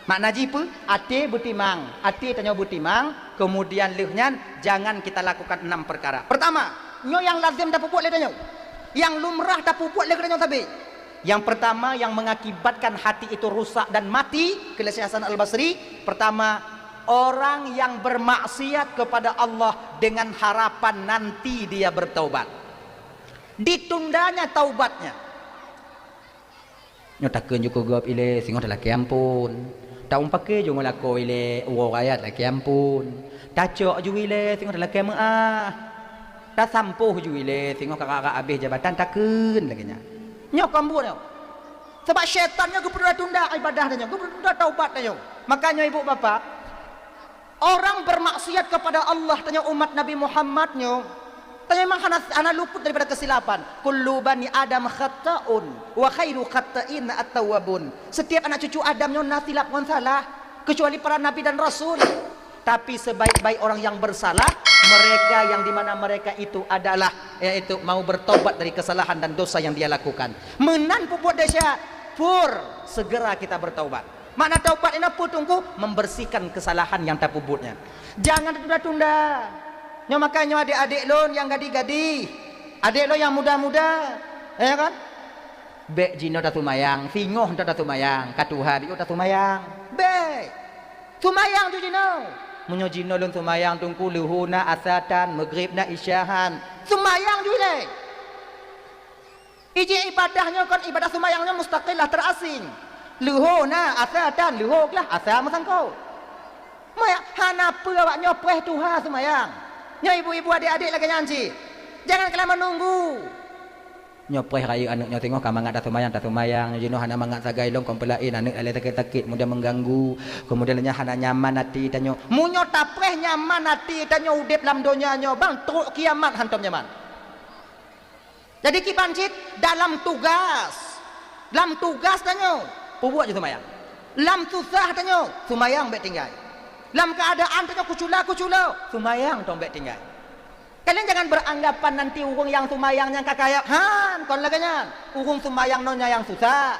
Makna jih peue? Até beutimang, até tanyoe beutimang, kemudian lheueh nyan jangan kita lakukan enam perkara. Pertama, nyoe nyang lazem tapeubuet lé tanyoe, nyang lumrah tapeubuet lé geutanyoe sabe. Yang pertama yang mengakibatkan hati itu rusak dan mati, kheun lé Syekh Hasan Al-Basri, pertama, orang yang bermaksiat kepada Allah dengan harapan nanti dia bertaubat. Ditundanya taubatnya. Nyoe takheun ju keu gob ilée singoh talakée amphon. Taum paké ju ngon lakoe ilée uroe raya talakée amphon. Tacok ju ilée singoh talakée meuáh. Tasampôh ju ilée singoh ka rab-rab habéh jabatan takheun lagée nyan. Nyoe kon buet nyoe. Sabab syaitan nyoe geupeududa-tunda ibadah tanyoe, geupeududa taubat tanyoe. Makanya ibu bapak, orang bermaksiat kepada Allah, tanyoe umat Nabi Muhammad nyoe, tanyoe memang hana, hana luput daripada kesilapan. Kullu bani Adam khata'un, wa khairu khata'in at-tawwabun. Setiap anak cucu Adam nyoe na silap ngon salah, kecuali para nabi dan rasul. Tapi sebaik-baik orang yang bersalah, mereka yang di mana mereka itu adalah, yaitu mau bertobat dari kesalahan dan dosa yang dia lakukan. Meunan peubuet desya, pur, segera kita bertaubat. Makna taubat inoe peue teungku? Membersihkan kesalahan nyang tapeubuet nyan. Jangan tatunda-tunda. Nyoe makanya nyoe adék-adék lôn nyang gadih-gadih, adék lôn nyang muda-muda, ya kan? Bék jinoe tasumayang, singoh nyoe tasumayang, ka tuha biôh tasumayang. Bék. Seumayang ju jinoe. Meunyoe jinoe lôn seumayang Teungku, leuhô na, asa tan, meugreb na, isya han. Seumayang ju ilée. Ijih ibadah nyoe kon ibadah seumayang nyoe mustaqillah, terasing. Leuhô na, asa tan, leuhô glah, asa meusangkot. Maya hana peue awak nyoe preh tuha seumayang. Nyoe ibu-ibu, adik-adik lagée nyan cit. Jangan kalian menunggu. Nyoe preh rayeuk aneuk nyoe singoh ka mangat taseumayang, taseumayang. Nyoe jinoe hana mangat sagai lom, kon peulaén aneuk lalée sakét-sakét, kemudian mengganggu. Kemudian nyan hana nyaman até tanyoe. Meunyoe tapreh nyaman até tanyoe udeb lam donya nyoe, bang, trok kiamat hantom nyaman. Jadi kiban cit dalam tugas, lam tugas tanyoe, peubuet ju seumayang. Lam susah tanyoe, seumayang bék tinggai. Lam keuadaan tanyoe kucula-kucula, seumayang tong bék tinggai. Kalian jangan beranggapan nanti ureuëng nyang seumayang nyang ka kaya, han, kon lagée nyan. Ureuëng seumayang nyoe nyang susah.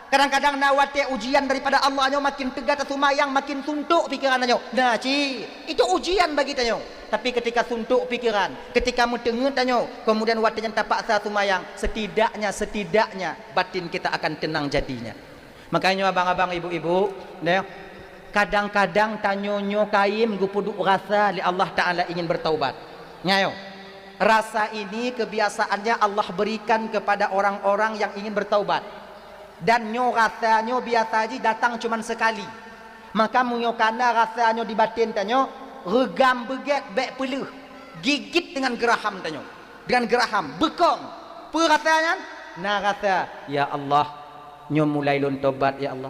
Kadang-kadang na watée ujian daripada Allah nyoe, makin teuga taseumayang, makin suntok pikeran tanyoe. Na cit, itu ujian bagi tanyoe. Tapi ketika suntok pikeran, ketika meuteungeut tanyoe, kemudian watée nyan tapaksa seumayang, setidaknya, setidaknya batin kita akan tenang jadinya. Makanya abang-abang, ibu-ibu, neh, kadang-kadang tanyoe nyoe kayém geupeuduek rasa lé Allah Taala ingin bertaubat. Nyayo, rasa ini kebiasaannya Allah berikan kepada orang-orang yang ingin bertaubat. Dan nyoe rasa nyoe biasa jih datang cuman sekali. Maka meunyoe kana rasa nyoe di batin tanyoe, reugam beugét bék peuleueh, gigit dengan geuraham tanyoe. Dengan geuraham, beukong. Peue rasa nyan? Na rasa, "Ya Allah, nyoe mulai lôn tobat, ya Allah.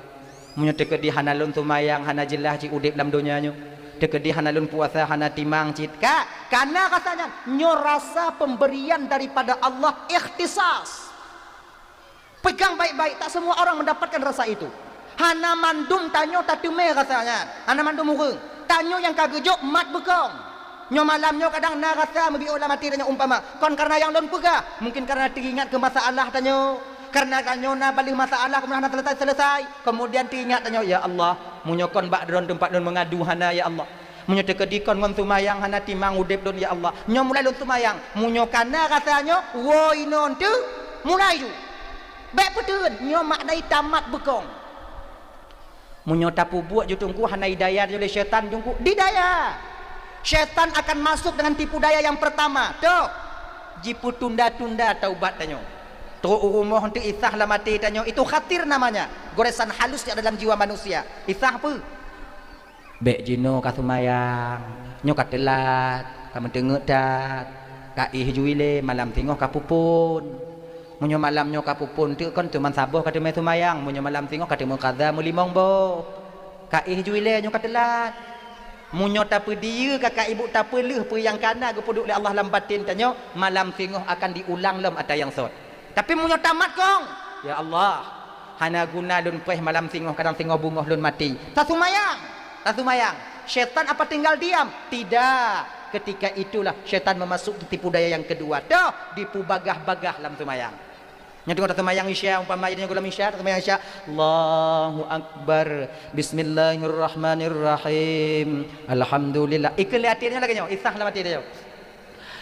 Meunyoe teukeudi hana lôn seumayang, hana jeulaih cit udeb lam donya nyoe. Teukeudi hana lôn puasa, hana timang cit." Ka, kana rasa nyan, nyoe rasa pemberian daripada Allah, ikhtisas. Pegang baik-baik, tak semua orang mendapatkan rasa itu. Hana mandum tanyoe tateumé rasa nyan, hana mandum ureuëng. Tanyoe nyang ka geujok mat beukong. Nyoe malam nyoe kadang na rasa meubiôh lam até tanyoe umpama, kon karena nyang lôn peugah, mungkin karena teuingat keu masalah tanyoe. Karena tanyoe na baleuh masalah, kemudian hana selesai-selesai. Kemudian teuingat tanyoe, "Ya Allah, meunyoe kon bak droen teumpat lôn meungadu hana, ya Allah." Meunyoe teukeudi kon ngon seumayang hana timang udeb lôn, ya Allah. Nyoe mulai lôn seumayang. Meunyoe kana rasa nyoe, woe inoe teuk, mulai ju. Bék peuteun, nyoe makna tamat beukong. Meunyoe tapeubuet ju Teungku hana idaya lé syaitan Teungku, didaya. Syaitan akan masuk dengan tipu daya yang pertama. Toh, jipeutunda-tunda taubat tanyoe. Trok u rumoh teuk isah lam até tanyoe, itu khatir namanya. Goresan halus yang ada dalam jiwa manusia. Isah peue? Bék jinoe ka seumayang, nyoe ka teulat, ka meuteungeut that, ka éh ju ilée, malam singoh ka peuphon. Meunyoe malam nyoe ka peuphon teuk kon teuma saboh ka teumé seumayang, meunyoe malam singoh ka teumé kaza meulimong boh. Ka éh ju ilée nyoe ka teulat. Meunyoe tapeudiyeu kakak ibu tapeuleueh peue nyang kana geupeuduek lé Allah lam batin tanyoe, malam singoh akan diulang lom atra nyang sot. Tapi meunyoe tamat kong, "Ya Allah, hana guna lôn preh malam singoh, kadang singoh beungoh lôn maté." Tasumayang, tasumayang. Syaitan apa tinggal diam? Tidak. Ketika itulah syaitan memasuki tipu daya yang kedua. Toh, dipubagah-bagah lam sumayang. Nyoe teungoh tasumayang Isya, umpama nyoe gohlom Isya, tasumayang Isya. Allahu Akbar. Bismillahirrahmanirrahim. Alhamdulillah. Ikheun lé até nyoe lagée nyoe, isah lam até nyoe.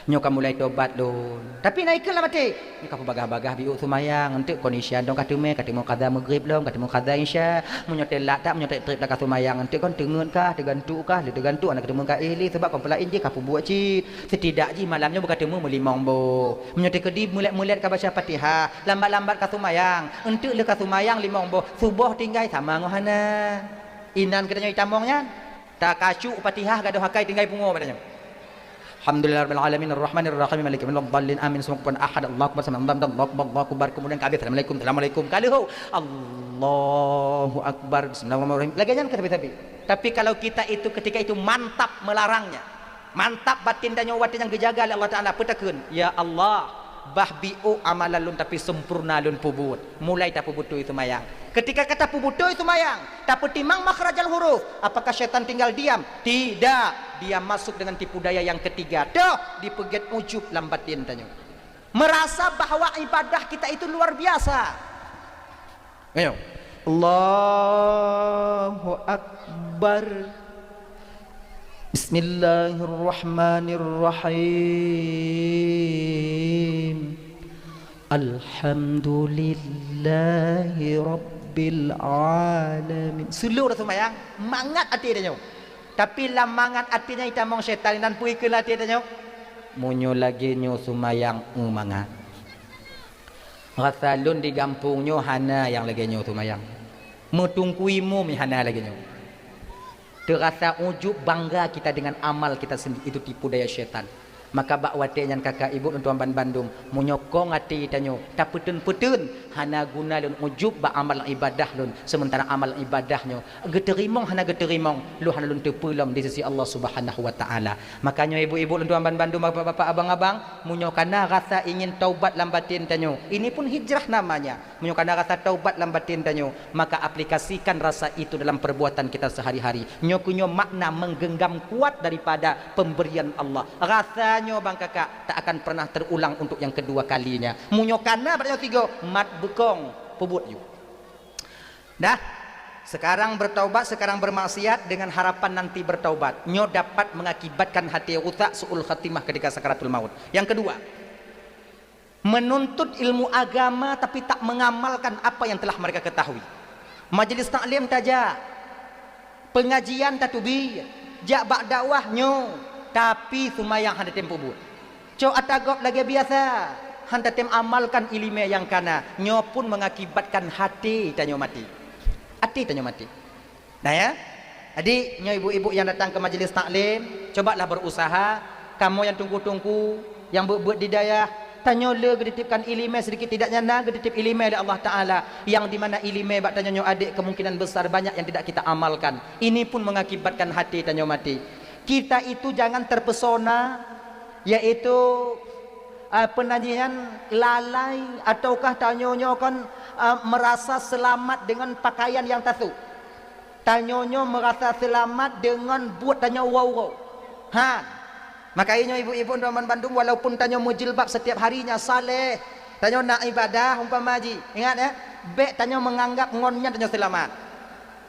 Nyoe ka mulai tobat lôn. Tapi na ikheun lam até, nyoe ka peubagah-bagah biôk seumayang, eunteuk kon Isya dong ka teumé, ka teumé kaza Maghrib lom, ka teumé kaza Isya. Meunyoe teulat that, meunyoe treb-treb that ka seumayang, eunteuk kon teungeut kah, teugantuk kah, lé teugantuk, hana ka teumé ka éh lé, sabab kon peulaén jih ka peubuet cit. Setidakjih malam nyoe beuka teumé meulimong boh. Meunyoe teukeudi meulet-meulet ka baca Fatihah, lambat-lambat ka seumayang, eunteuk lheueh ka seumayang limong boh, suboh tinggai sama ngon hana. Inan geutanyoe itamong nyan. Takacuk Fatihah gadôh akai tinggai pungo bak tanyoe. Alhamdulillahirabbil alamin, arrahmanirrahim, maliki yaumiddin, waladdallin, amin. Summa kufuwan ahad, Allahu akbar, sami Allahu liman hamidah, Allahu akbar, Allahu akbar. Kemudian ka habéh, assalamualaikum, assalamualaikum. Ka lheueh, Allahu akbar, bismillahirrahmanirrahim. Lagée nyan ka sabe-sabe. Tapi kalau kita itu ketika itu mantap melarangnya, mantap batin tanyoe watée nyang geujaga lé Allah Taala, peutakheun, "Ya Allah, bah biôk amalan lôn tapi sempurna lôn peubuet." Mulai tapeubeutôi seumayang. Ketika ka tapeubeutôi seumayang, tapeutimang makhrajal huruf, apakah syaitan tinggal diam? Tidak. Dia masuk dengan tipu daya yang ketiga. Toh, dipeugét ujub lam batin tanyoe. Merasa bahwa ibadah kita itu luar biasa. Ayo. Allahu Akbar. Bismillahirrahmanirrahim. Alhamdulillahi Rabbil Bil alamin. Seulôh seumayang, mangat até tanyoe. Tapi lam mangat até nyan itamong syaitan, nan peue ikheun até tanyoe? Meunyoe lagée nyoe seumayang, eu mangat. Rasa lôn di gampông nyoe hana nyang lagée nyoe seumayang. Meutungkui mum hana lagée nyoe. Teurasa ujub, bangga kita dengan amal kita sendiri, itu tipu daya syaitan. Maka bak watée nyan kakak ibu lôn tuan banbandum, meunyoe kong até tanyoe tapeuteun-peuteun, hana guna lôn ujub bak amal ibadah lôn, sementara amal ibadah nyoe geuteurimong hana geuteurimong, lôn hana lôn teupeue lom di sisi Allah Subhanahu wa Taala. Maka nyoe ibu-ibu lôn tuan banbandum, bapak-bapak, abang-abang, meunyoe kana rasa ingin taubat lam batin tanyoe, ini pun hijrah namanya. Meunyoe kana rasa taubat lam batin tanyoe, maka aplikasikan rasa itu dalam perbuatan kita sehari-hari. Nyoe keuh nyoe makna menggenggam kuat daripada pemberian Allah. Rasa nyoe bang kakak tak akan pernah terulang untuk yang kedua kalinya. Meunyoe kana bak nyoe sigoe, mat beukong, peubuet yue. Dah, sekarang bertaubat, sekarang bermaksiat dengan harapan nanti bertaubat. Nyoe dapat mengakibatkan hati rusak, su'ul khatimah ketika sakaratul maut. Yang kedua, menuntut ilmu agama tapi tak mengamalkan apa yang telah mereka ketahui. Majelis taklim tajak, pengajian tateubiet, jak bak dakwah nyoe, tapi seumayang hana tem peubuet. Cok ata gob lagée biasa, hana tem amalkan iéleumé nyang kana, nyoe pun mengakibatkan até tanyoe maté. Até tanyoe maté. Nah ya, jadi nyoe ibu-ibu nyang datang keu majelis taklim, cobalah berusaha, kamoe nyang teungku-teungku, nyang beuet-beuet di dayah, tanyoe le geutitipkan iéleumé, sedikit tidaknya na geutitip iéleumé lé Allah Taala, nyang di mana iéleumé bak tanyoe nyoe adek kemungkinan besar banyak yang tidak kita amalkan. Ini pun mengakibatkan hati tanyoe mati. Kita itu jangan terpesona, yaitu, eh, penajian lalai ataukah tanyoe nyoe kan, eh, merasa selamat dengan pakaian yang tasuk. Tanyoe nyoe meurasa seulamat deungon buet tanyoe uroe-uroe. Han. Maka inyoe ibu-ibu dan bandum, walaupun tanyoe meujilbab setiap harinya, saleh, tanyoe na ibadah umpama jih, ingat ya, bék tanyoe menganggap ngon nyan tanyoe seulamat.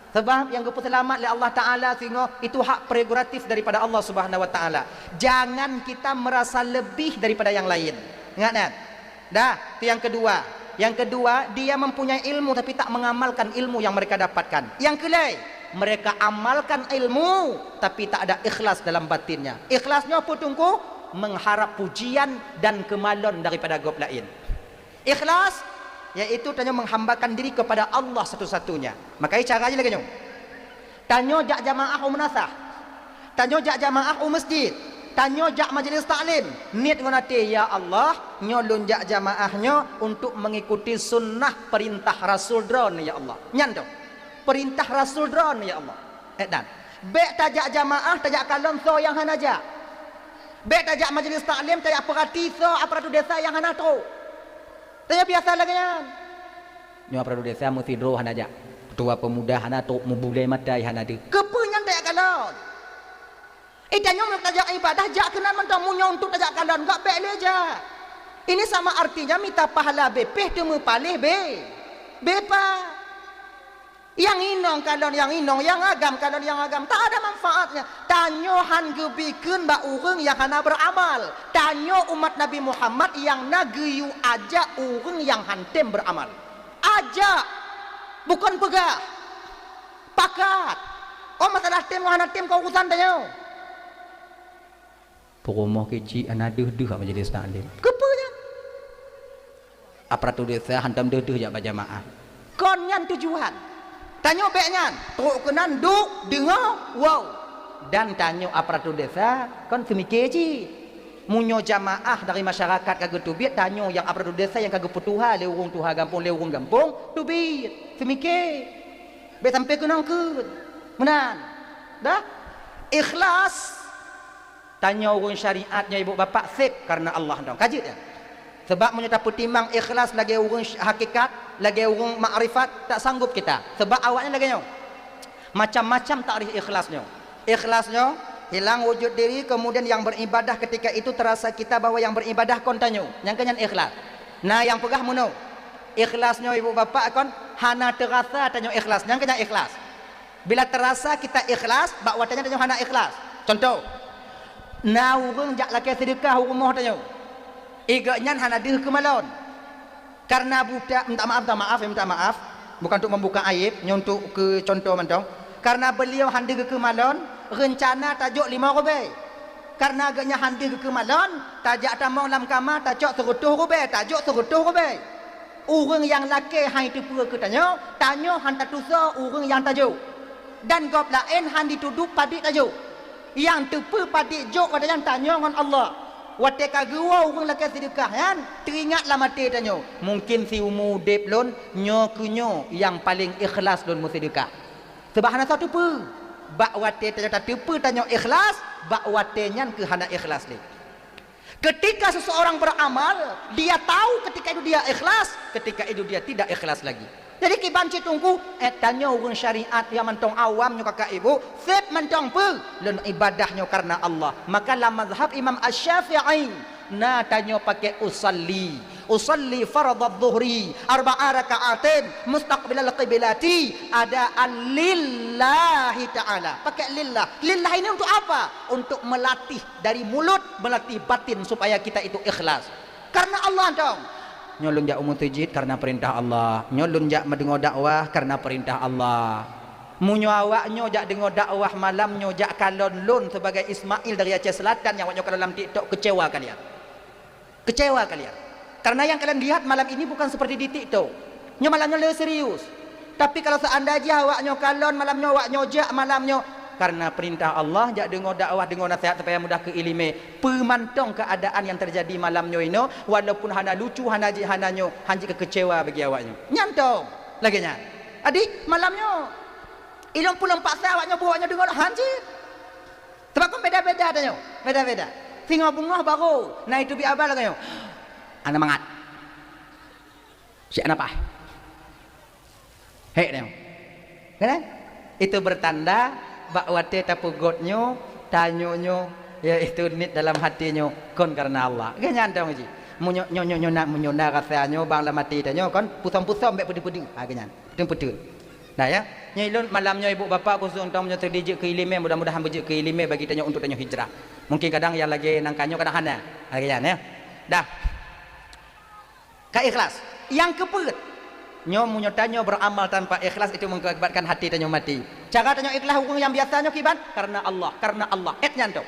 Sebab nyang geupeuseulamat lé Allah Taala singoh itu hak prerogatif daripada Allah Subhanahu Wa Taala. Jangan kita merasa lebih daripada yang lain. Ingat kan? Dah, itu yang kedua. Yang kedua, dia mempunyai ilmu tapi tak mengamalkan ilmu yang mereka dapatkan. Yang keulai, mereka amalkan ilmu tapi tak ada ikhlas dalam batinnya. Ikhlasnya apa, Teungku? Mengharap pujian dan kemalon daripada gob lain. Ikhlas, yaitu tanyoe menghambakan diri kepada Allah satu-satunya. Maka cara jih lagée nyoe. Tanyoe jak jamaah u meunasah. Tanyoe jak jamaah u masjid. Tanyoe jak majelis taklim. Niet ngon até, "Ya Allah, nyoe lôn jak jamaah nyoe untuk mengikuti sunnah perintah Rasul Droeneuh, ya Allah." Nyan tu. Perintah Rasul Droeneuh, ya Allah. Eh, dan bék tajak jamaah, tajak kalon soe nyang hana jak. Bék tajak majelis taklim, tajak peurati soe aparatur desa nyang hana trok. Tanyoe biasa lagée nyan. Nyoe aparatur desa meusidroe hana jak. Ketua pemuda hana trok, meubulée mata hana deuh. Keupeue nyan tajak kalon? Eh, tanyoe meunyoe tajak ibadah, jak keunan mantong. Meunyoe untuk tajak kalon, gak bék lé jak. Ini sama artinya mita pahala bepeh teumeupaléh be. Bepa. Nyang inong kalon nyang inong, nyang agam kalon nyang agam, tak ada manfaatnya. Tanyoe han geubri kheun bak ureuëng nyang hana beuramal. Tanyoe umat Nabi Muhammad nyang na geuyue ajak ureuëng nyang han tem beuramal. Ajak, bukon peugah. Pakat. Oh, masalah tem ngon hana tem kon urusan tanyoe. Peurumoh keuchik hana deuh-deuh bak majelis taklim. Keupeue nyan? Aparatur desa hantom deuh-deuh jak bak jamaah. Kon nyan tujuan. Tanyoe bék nyan, trok keunan duek, deungoe, woe. Dan tanyoe aparatur desa kon seumike cit. Meunyoe jamaah dari masyarakat ka geuteubiet, tanyoe nyang aparatur desa nyang ka geupeutuha lé ureuëng tuha gampông, lé ureuëng gampông, teubiet, seumike. Bék sampai keunong keuh. Meunan. Dah? Ikhlas. Tanyoe ureuëng syariat nyoe ibu bapak seb karena Allah dong. Ka jeuet nyan. Sebab meunyoe tapeutimang ikhlas lagée ureuëng sy-, hakikat, lagée ureuëng makrifat, tak sanggup kita. Sebab awaknyan lagée nyoe. Macam-macam takrif ikhlas nyoe. Ikhlas nyoe, hilang wujud diri, kemudian yang beribadah ketika itu terasa kita bahwa yang beribadah kon tanyoe. Nyang keu nyan ikhlas. Nah, nyang peugah meunoe. Ikhlas nyoe ibu bapak kon hana terasa tanyoe ikhlas. Nyang keu nyan ikhlas. Bila terasa kita ikhlas, bak watée nyan tanyoe hana ikhlas. Contoh, na ureuëng jak lakée seudeukah u rumoh tanyoe. Igeuh nyan hana deuh keumalon. Karena buta, minta maaf, minta maaf, minta maaf. Bukan untuk membuka aib, nyoe untuk keu contoh mantong. Karena beliau hana geukeu malon, reuncana tajok limong rubée. Karena geuhnyan hana geukeu malon, tajak tamong lam kama, tacok seureutôh rubée, tajok seureutôh rubée. Ureuëng nyang lakée han jiteupeue keu tanyoe, tanyoe han tatusoe ureuëng nyang tajok. Dan gob laén han jituduek padit tajok. Nyang teupeue padit jok watée nyan tanyoe ngon Allah. Watée ka geuwoe ureuëng lakée seudeukah nyan, teuingat lam até tanyoe, "Mungken siumu udeb lôn, nyoe keuh nyoe nyang paleng ikhlas lôn meuseudeukah." Sabab hana soe teupeue. Bak watée tanyoe tateupeue tanyoe ikhlas, bak watée nyan keuh hana ikhlas lé. Ketika seseorang beramal, dia tahu ketika itu dia ikhlas, ketika itu dia tidak ikhlas lagi. Jadi kiban cit teungku, eh, tanyoe ureuëng syariat nyang mantong awam nyoe kakak ibu, seb mantong peue? Lôn ibadah nyoe karena Allah. Maka lam mazhab Imam Asy-Syafi'i, na tanyoe pakai usalli. Usalli faradadz-dzuhri arba'a raka'atin mustaqbilal qiblati adaan lillahi ta'ala. Pakai lillah. Lillah ini untuk apa? Untuk melatih dari mulut, melatih batin supaya kita itu ikhlas. Karena Allah dong. Nyoe lôn jak u meuseujid karena perintah Allah. Nyoe lôn jak meudeungoe dakwah karena perintah Allah. Meunyoe awak nyoe jak deungoe dakwah malam nyoe jak kalon lôn sebagai Ismail dari Aceh Selatan nyang awak nyoe kalon lam TikTok, kecewa kalian. Kecewa kalian. Karena yang kalian lihat malam ini bukan seperti di TikTok. Nyoe malam nyoe le serius. Tapi kalau seandai jih awak nyoe kalon malam nyoe, awak nyoe jak malam nyoe, karena perintah Allah, jak deungoe dakwah, deungoe nasihat supaya mudah keu iéleumé. Peue mantong keadaan yang terjadi malam nyoe inoe, walaupun hana lucu, hana jih, hana nyoe, hanjeuet keu kecewa bagi awak nyoe. Nyan tong. Lagée nyan. Adik, malam nyoe, ilôn pulom paksa awak nyoe buet awak nyoe deungoe hanjeuet. Sabab kon beda-beda tanyoe, beda-beda. Singoh beungoh barô na iteubiet haba lagée nyoe. Hana mangat. Siat na paih. Hék tanyoe. Kan? Itu bertanda bak watée tapeugot nyoe, tanyoe nyoe, yaitu niet dalam hati nyoe kon karena Allah. Lagée nyan dong ji. Meunyoe nyoe nyoe nyoe na, meunyoe na rasa nyoe bang lam hati tanyoe kon pusong-pusong bék peudeuh-peudeuh. Ha, lagée nyan. Teupeuteuet. Nah, ya. Nyoe lôn malam nyoe ibu bapak khusos tong meunyoe teudijeuet keu iéleumé, mudah-mudahan beujeuet keu iéleumé bagi tanyoe untuk tanyoe hijrah. Mungkin kadang nyang lagée nangka nyoe kadang hana. Lagée nyan, ya. Dah. Ka ikhlas. Nyang keupeuet. Nyoe meunyoe tanyoe beramal tanpa ikhlas itu mengakibatkan hati tanyoe mati. Cara tanyoe ikhlas ureuëng nyang biasa nyoe kiban? Karena Allah, karena Allah. Ék nyan tu.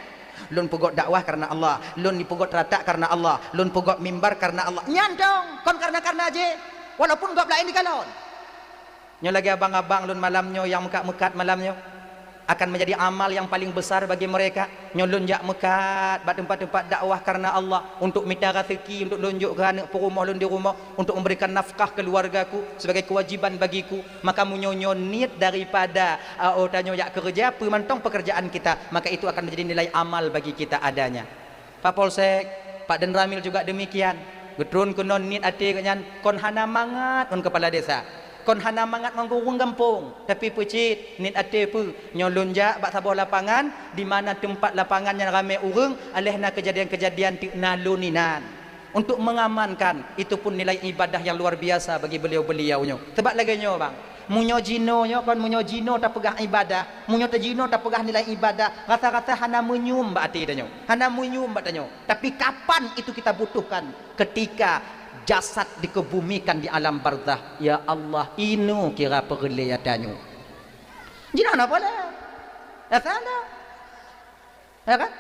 Lôn peugot dakwah karena Allah, lôn peugot ratak karena Allah, lôn peugot mimbar karena Allah. Nyan dong, kon karena-karena jih. Walaupun gob laén dikalon. Nyoe lagée abang-abang lôn malam nyoe nyang meukat-meukat malam nyoe akan menjadi amal yang paling besar bagi mereka. Nyoe lôn jak meukat bak teumpat-teumpat dakwah karena Allah untuk mita raseuki untuk lôn jok keu aneuk peurumoh lôn di rumoh, untuk memberikan nafkah keluargaku sebagai kewajiban bagiku. Maka meunyoe nyoe niet daripada, uh, oh, tanyoe jak keureuja, peue mantong pekerjaan kita, maka itu akan menjadi nilai amal bagi kita adanya. Pak Polsek, Pak Danramil juga demikian. Geutron keunoe niet até geuhnyan kon hana mangat ngon keupala desa, kon hana mangat ngon ureuëng gampông, tapi peucit niet até peue? Nyoe lôn jak bak saboh lapangan di mana teumpat lapangan nyang ramé ureuëng, aléh na keujadian-keujadian teuk na lôn inan. Untuk mengamankan, itu pun nilai ibadah yang luar biasa bagi beliau-beliau nyoe. Sabab lagée nyoe bang, meunyoe jinoe nyoe kon meunyoe jinoe tapeugah ibadah, meunyoe ta jinoe tapeugah nilai ibadah, rasa-rasa hana meunyum bak até tanyoe, hana meunyum bak tanyoe. Tapi kapan itu kita butuhkan? Ketika jasad dikebumikan di alam barzah. Ya Allah, inoe kira peureulée tanyoe. Jinoe hana boleh. Rasa hana. Ya kan?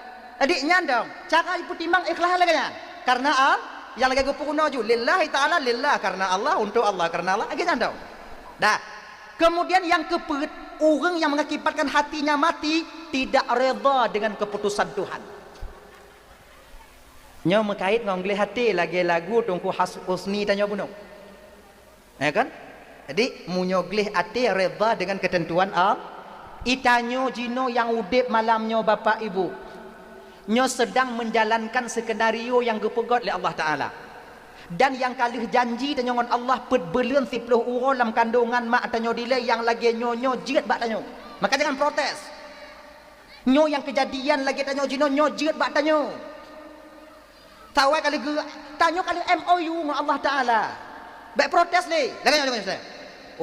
Jadi nyan dong, cara jipeutimang ikhlas lagée nyan. Karena al-, nyang lagée geupeurunoe ju, lillahi ta'ala, lillah, karena Allah, untuk Allah, karena Allah, lagée nyan dong. Dah. Kemudian nyang keupeuet, ureuëng nyang mengakibatkan hatinya mati tidak redha dengan keputusan Tuhan. Nyoe meukait ngon gleh até lagée lagu Teungku Has-, Husni tanyoe bunoe. Ya kan? Jadi, meunyoe gleh até redha dengan keuteuntuan Allah, i tanyoe jinoe nyang udeb malam nyoe Bapak Ibu, nyoe sedang menjalankan skenario nyang geupeugot lé Allah Taala. Dan nyang ka lheueh janji tanyoe ngon Allah peuet buleuen siplôh uroe lam kandongan mak tanyoe dilée nyang lagée nyoe, nyoe jeuet bak tanyoe. Maka jangan protes. Nyoe nyang keujadian lagée tanyoe jinoe, nyoe jeuet bak tanyoe. Sawai ka lheueh geu-, tanyoe ka lheueh M O U ngon Allah Taala. Bék protes lé. Lagée nyoe, lagée nyoe, Ustaz.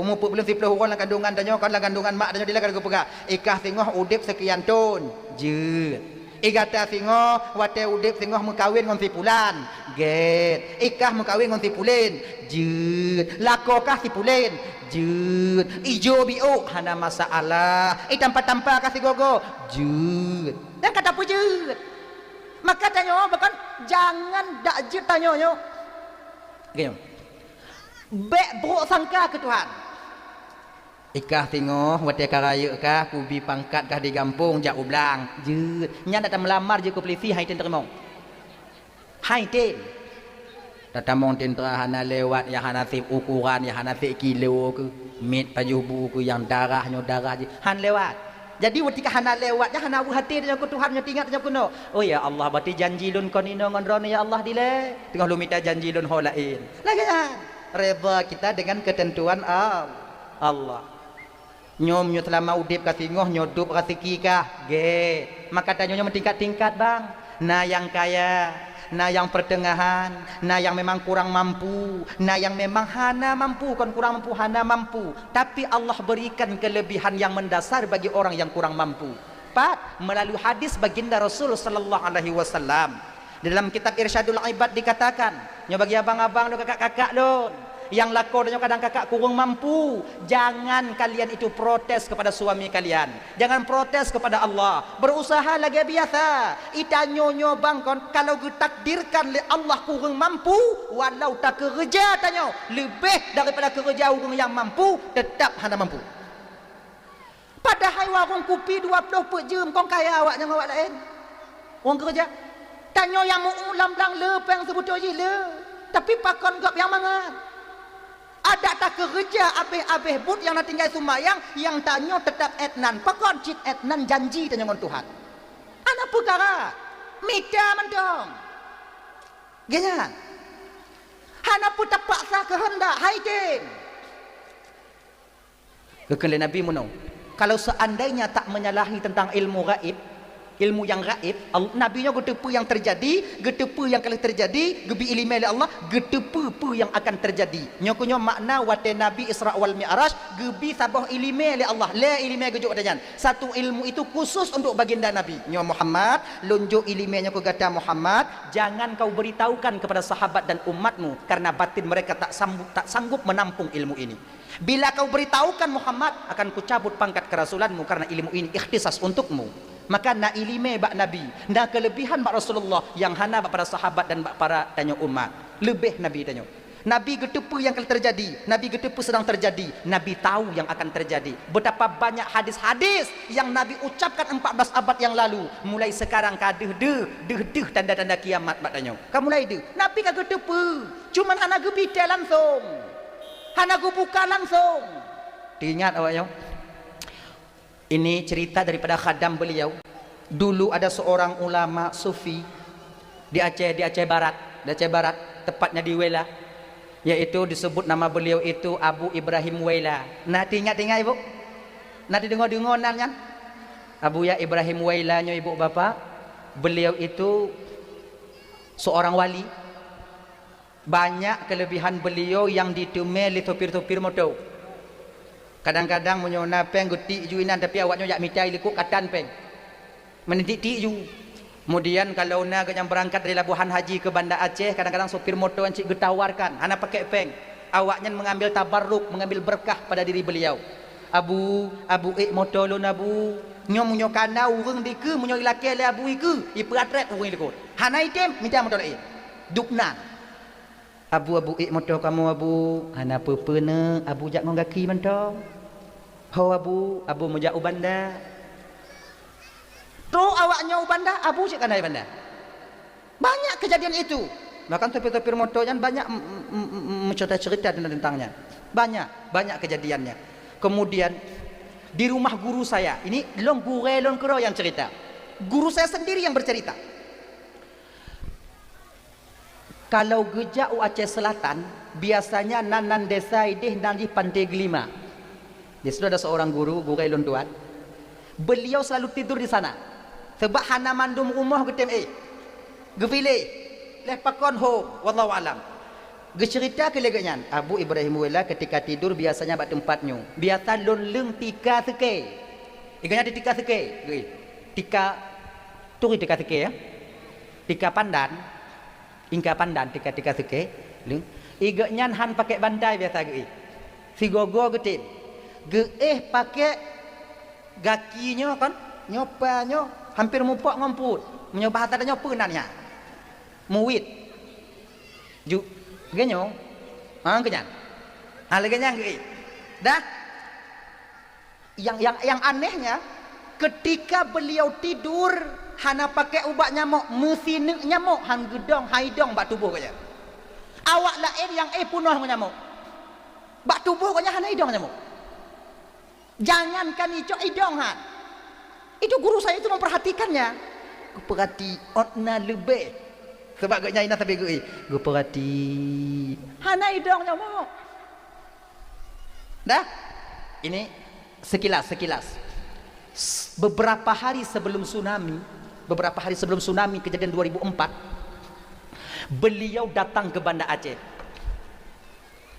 Umu peuet buleuen siplôh uroe lam kandongan tanyoe, kon lam kandongan mak tanyoe dilée ka lheueh geupeugah, "I kah singoh udeb seukian thon." Jeuet. "I gata singoh watée udeb singoh meukawen ngon si pulan." Gét. Ikah meukawen ngon si pulen. Jeuet. Lakoe kah si pulen. Jeuet. Ijo biôk, hana masalah. Itampa-tampa kah sigoe-goe. Jeuet. Dan ka tapeujeuet. Maka tanyoe bahkan jangan dak jeuet tanyoe nyoe. Oke, nyoe. Bék buruk sangka keu Tuhan. Ikah singoh watée ka rayeuk kah, kubi pangkat kah di gampông jak u blang. Jeuet. Nyan dak tameulamar jeuet keu peulisi, hai tem teurimong. Hai tem. Tatamong teuntara hana lewat, nyang hana sép ukoran, nyang hana sép kilo keuh, miet pajoh bu keuh, nyang darah nyoe darah jih, han lewat. Jadi, watée ka hana lewat, nyang hana weueh até tanyoe keu Tuhan, nyoe teuingat tanyoe keunoe, "Oh, ya Allah, berarti janji lôn kon inoe ngon droeneuh, ya Allah, dilée." Teungoh lôn mita janji lôn ho laén. Lagée nyan, reda kita dengan ketentuan Al-, Allah. Nyoe meunyoe seulama udeb ka singoh, nyoe dub raseuki kah? Gét. Maka tanyoe nyoe meutingkat-tingkat, bang. Na nyang kaya, na nyang peuteungahan, na nyang memang kurang mampu, na nyang memang hana mampu, kon kurang mampu, hana mampu. Tapi Allah berikan kelebihan yang mendasar bagi orang yang kurang mampu. Pat, melalui hadis baginda Rasul sallallahu alaihi wasallam. Di dalam kitab Irsyadul Ibad dikatakan, nyoe bagi abang-abang lôn, kakak-kakak lôn, nyang lakoe tanyoe kadang kakak kureueng mampu, jangan kalian itu protes kepada suami kalian. Jangan protes kepada Allah. Berusaha lagée biasa. Itanyoe nyoe bang kon, kalau geutakdirkan lé Allah kureueng mampu, walau takeureuja tanyoe leubeh daripada keureuja ureuëng nyang mampu, tetap hana mampu. Padahai warong kupi dua ploh peuet jeuem, kon kaya awak nyang awak laén. Ureuëng keureuja. Tanyoe nyang meu-uem lam blang le péng seubeutôi jih le, tapi pakon gob nyang mangat. Adak takeureuja abéh-abéh buet nyang na tinggai sumbayang, nyang tanyoe teutap étnan. Pakon cit étnan janji tanyoe ngon Tuhan. Hana peukara. Mita mantong. Geuhnyan. Hana peue tapaksa keuheundak, hai tem. Geukheun lé Nabi meunoe, kalau seandainya tak menyalahi tentang ilmu gaib, ilmu nyang gaib, Al-, Nabi nyoe geuteupeue nyang teujadi, geuteupeue nyang ka lheueh teujadi, geubi iéleumé lé Allah, geuteupeue peue nyang akan teujadi. Nyoe keuh nyoe makna watée Nabi Isra wal Mi'raj geubi saboh iéleumé lé Allah, lhée iéleumé geujok watée nyan. Satu ilmu itu khusus untuk baginda Nabi. Nyoe Muhammad, lôn jok iéleumé nyoe keu gata Muhammad, jangan kau beritahukan kepada sahabat dan umatmu, karena batin mereka tak sambu-, tak sanggup menampung ilmu ini. Bila kau beritahukan Muhammad, akan kucabut pangkat kerasulanmu karena ilmu ini ikhtisas untukmu. Maka na iéleumé bak Nabi, na keulebihan bak Rasulullah nyang hana bak para sahabat dan bak para tanyoe umat. Leubeh Nabi tanyoe. Nabi geuteupeue nyang ka teujadi, Nabi geuteupeue seudang teujadi, Nabi tahu nyang akan teujadi. Betapa banyak hadis-hadis nyang Nabi ucapkan empat belas abad nyang lalu, mulai sekarang ka deuh-deuh, deuh-deuh tanda-tanda kiamat bak tanyoe. Ka mulai deuh. Nabi ka geuteupeue, cuman hana geubita langsong. Hana geubuka langsong. Teuingat awak nyoe? Ini cerita daripada khadam beliau. Dulu ada seorang ulama sufi di Aceh, di Aceh Barat, di Aceh Barat, tepatnya di Wela, yaitu disebut nama beliau itu Abu Ibrahim Wela. Nah, teuingat-ingat, Ibu? Nah, dideungoe-deungoe nan nyan? Abuya Ibrahim Wela nyoe, Ibu Bapak, beliau itu seorang wali. Banyak kelebihan beliau nyang diteumé lé sopir-sopir moto. Kadang-kadang meunyoe na péng geutik ju inan, tapi awak nyoe jak mita likot ka tan péng. Meunyoe tik-tik ju. Kemudian kalau na geuh nyang beurangkat dari Labuhan Haji ke Banda Aceh, kadang-kadang sopir moto nyan cit geutawarkan, hana pakai péng. Awak nyan mengambil tabarruk, mengambil berkah pada diri beliau. "Abu, Abu ék moto lôn, Abu. Nyoe meunyoe kana ureuëng dikeue, meunyoe ilakée lé Abu ikeue, ipeuatrép ureuëng likot. Hana item, mita moto laén." Dubnan. "Abu, Abu ék moto kamoe, Abu." "Hana peue-peue, Neuk, Abu jak ngon gaki mantong." "Ho, Abu." Abu meujak u Banda. Trok awak nyoe u Banda, Abu cit kana i Banda. Banyak kejadian itu. Bahkan sopir-sopir moto nyan banyak m-, m-, m-, m-, mencerita-cerita tentang, tentang nyan. Banyak, banyak kejadiannya. Kemudian, di rumah guru saya, ini lôn gurée lôn keudroe nyang cerita. Guru saya sendiri yang bercerita. Kalau geujak u Aceh Selatan, biasanya nan, nan desa ideh nan jih Pantai Gelima. Di situ ada seorang guru, gurée lôn tuan. Beliau selalu tidur di sana. Sebab hana mandum rumoh geutem éh. Geupiléh. Leh pakon hom, wallahu alam. Geucerita keu lagée nyan, Abu Ibrahim Wela ketika tidur biasanya bak teumpat nyoe. Biasa lôn leueng tika seukée. Ingat nyan tika seukée? Geuh. Tika, turi tika seukée, ya? Tika pandan. Ingka pandan tika-tika seukée, leueng. Igeuh nyan han pakék bantai biasa geuéh. Sigoe-goe geutem. Geuéh pakék gaki nyoe kon, nyoe pa nyoe, hampir mupok ngon peuet. Meunyoe bahasa tanyoe peue nan nyan? Muwit. Ju, lagée nyoe. Ha, keu nyan. Ha, lagée nyan geuéh. Dah? Yang, yang, yang anehnya, ketika beliau tidur, hana pakai ubat nyamok, meusineuk nyamok, han geudong, han idong bak tuboh geuh nyan. Awak laén nyang éh peunoh ngon nyamok. Bak tuboh geuh nyan hana idong nyamok. Jangankan icok, idong han. Itu guru saya itu memperhatikannya. Geupeurati, ôt na leubeh. Sebab geuh nyan inan sabe geuéh. Geupeurati. Hana idong nyamok. Dah? Ini sekilas, sekilas. S-, beberapa hari sebelum tsunami, beberapa hari sebelum tsunami kejadian dua ribu empat, beliau datang ke Banda Aceh.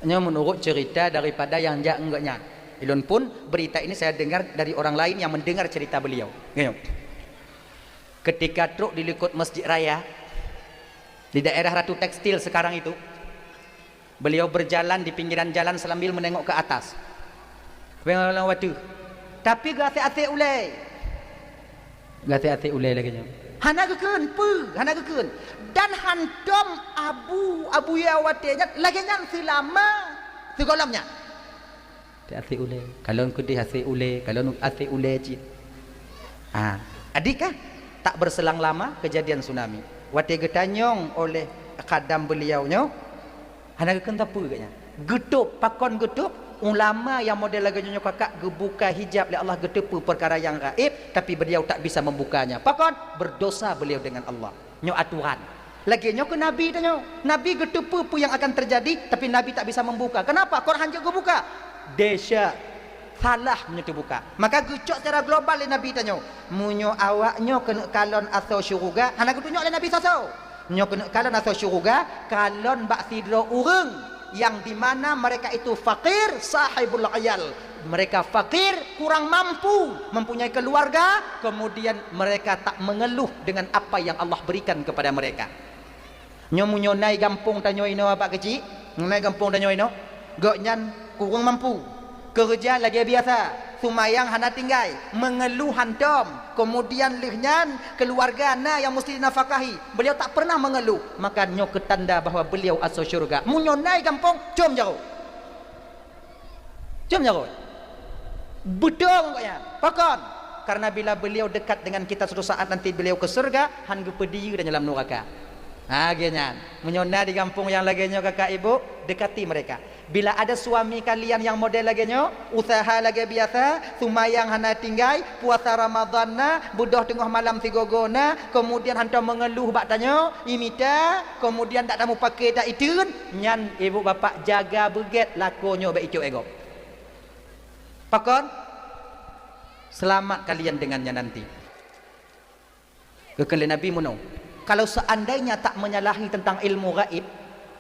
Nyoe menurut cerita daripada yang jak enggak nyan. Ilôn pun berita ini saya dengar dari orang lain yang mendengar cerita beliau. Nyoe. Ketika trok di likot Masjid Raya, di daerah Ratu Tekstil sekarang itu, beliau berjalan di pinggiran jalan sambil menengok ke atas. Tapi geuasék-asék ulée. Geuasék-asék ulée lagée nyoe. Hana geukheun, peue? Hana geukheun. Dan hantom abu, abu ya watée nyan, lagée nyan seulama sigohlom nyan. Asék ulée, kalon keudeh asék ulée, kalon asék ulée cit. Ha, adikah tak berselang lama kejadian tsunami. Watée geutanyong oleh khadam beliau nyoe, hana geukheun sapeue geuh nyan. Geutôb, pakon geutôb, ulama nyang model lagée nyoe kakak geubuka hijab lé Allah geuteupeue peukara nyang gaéb, tapi beliau tak bisa membukanya. Pakon? Berdosa beliau dengan Allah. Nyoe aturan. Lagée nyoe keu Nabi tanyoe. Nabi geuteupeue peue nyang akan teujadi, tapi Nabi tak bisa membuka. Kenapa? Kon han jeuet geubuka. Desya. Salah meunyoe teubuka. Maka geucok secara global lé Nabi tanyoe. Meunyoe awak nyoe keuneuk kalon asoe syeuruga, hana geutunyok lé Nabi sasoe. Meunyoe keuneuk kalon asoe syeuruga, kalon bak sidroe ureuëng yang di mana mereka itu fakir, sahibul ayal. Mereka fakir, kurang mampu, mempunyai keluarga, kemudian mereka tak mengeluh dengan apa yang Allah berikan kepada mereka. Nyoe meunyoe na i gampông tanyoe inoe bak keuchik, na i gampông tanyoe inoe, gobnyan kurang mampu. Keureuja lagée biasa, seumayang hana tinggai, meungeuluh hantom, keumudian lheueh nyan keuluwarga na nyang musti jinafakahi. Beuliau tak peureunah meungeuluh, maka nyoe keu tanda bahwa beuliau asoe syeuruga. Meunyoe na i gampông, com jaroe. Com jaroe. Beutôi ngon gobnyan. Pakon? Karena bila beuliau dekat dengan kita, suatu saat nanti beuliau keu syeuruga, han geupeudiyeu dan dalam nuraka. Ha, lagée nyan. Meunyoe na di gampông nyang lagée nyoe, kakak ibu, dekati mereka. Bila ada suami kalian yang model lagée nyoe, usaha lagée biasa, seumayang hana tinggai, puasa Ramadhan na, beudôh teungoh malam sigoe-goe na, keumudian hantom meungeuluh bak tanyoe, imita, keumudian dak tameupaké, dak iteun, nyan ibu bapak jaga beugét lakoe nyoe bék icok lé gob. Pakon? Selamat kalian dengannya nanti. Geukheun lé Nabi meunoe, kalau seandainya tak menyalahi tentang ilmu gaib,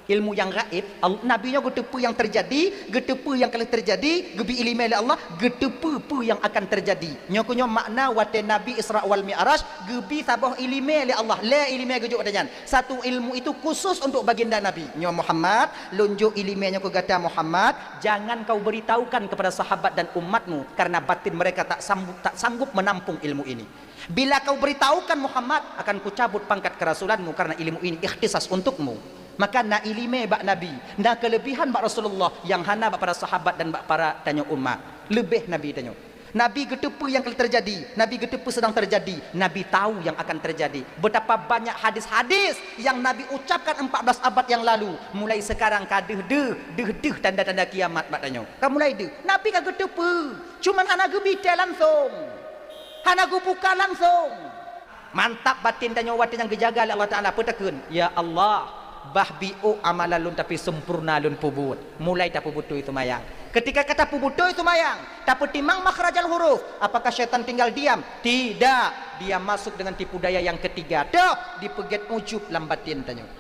ilmu nyang gaib, Al-, Nabi nyoe geuteupeue nyang teujadi, geuteupeue nyang ka lheueh teujadi, geubi iéleumé lé Allah, geuteupeue peue nyang akan teujadi. Nyoe keuh nyoe makna watée Nabi Isra wal Mi'raj geubi saboh iéleumé lé Allah, lhée iéleumé geujok watée nyan. Satu ilmu itu khusus untuk baginda Nabi. Nyoe Muhammad, lôn jok iéleumé nyoe keu gata Muhammad, jangan kau beritahukan kepada sahabat dan umatmu, karena batin mereka tak sambu-, tak sanggup menampung ilmu ini. Bila kau beritahukan Muhammad, akan kucabut pangkat kerasulanmu karena ilmu ini ikhtisas untukmu. Maka na iéleumé bak Nabi, na keulebihan bak Rasulullah nyang hana bak para sahabat dan bak para tanyoe umat. Leubeh Nabi tanyoe. Nabi geuteupeue nyang ka lheueh teujadi, Nabi geuteupeue seudang teujadi, Nabi tahu nyang akan teujadi. Betapa banyak hadis-hadis nyang Nabi ucapkan empat belas abad nyang lalu, mulai sekarang ka deuh-deuh, deuh-deuh tanda-tanda kiamat bak tanyoe. Ka mulai deuh. Nabi ka geuteupeue, cuman hana geubi tée langsong. Hana geubuka langsong. Mantap batin tanyoe watée nyang geujaga lé Allah Taala, peue takheun, "Ya Allah, bah biôk amalan lôn tapi sempurna lôn peubuet." Mulai tapeubeutôi seumayang. Ketika ka tapeubeutôi seumayang, tapeutimang makhrajal huruf, apakah syaitan tinggal diam? Tidak. Dia masuk dengan tipu daya yang ketiga. Toh, dipeugét ujub lam batin tanyoe.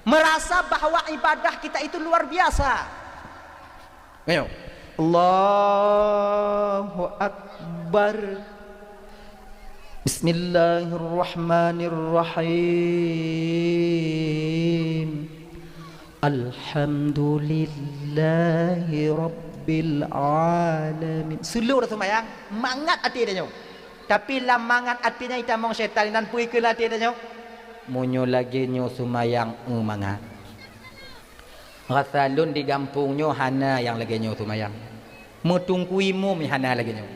Merasa bahwa ibadah kita itu luar biasa. Ayo. Allahu Akbar. Bismillahirrahmanirrahim. Alhamdulillahi Rabbil Alamin. Seuleuh dah seumayang, mangat até tanyoe. Tapi lam mangat até nyan itamong syaitan, inan peue ikeue lam até tanyoe? Meunyoe lagée nyoe seumayang, eu mangat. Rasa lôn di gampông nyoe hana nyang lagée nyoe seumayang. Meutungku imum hana lagée nyoe.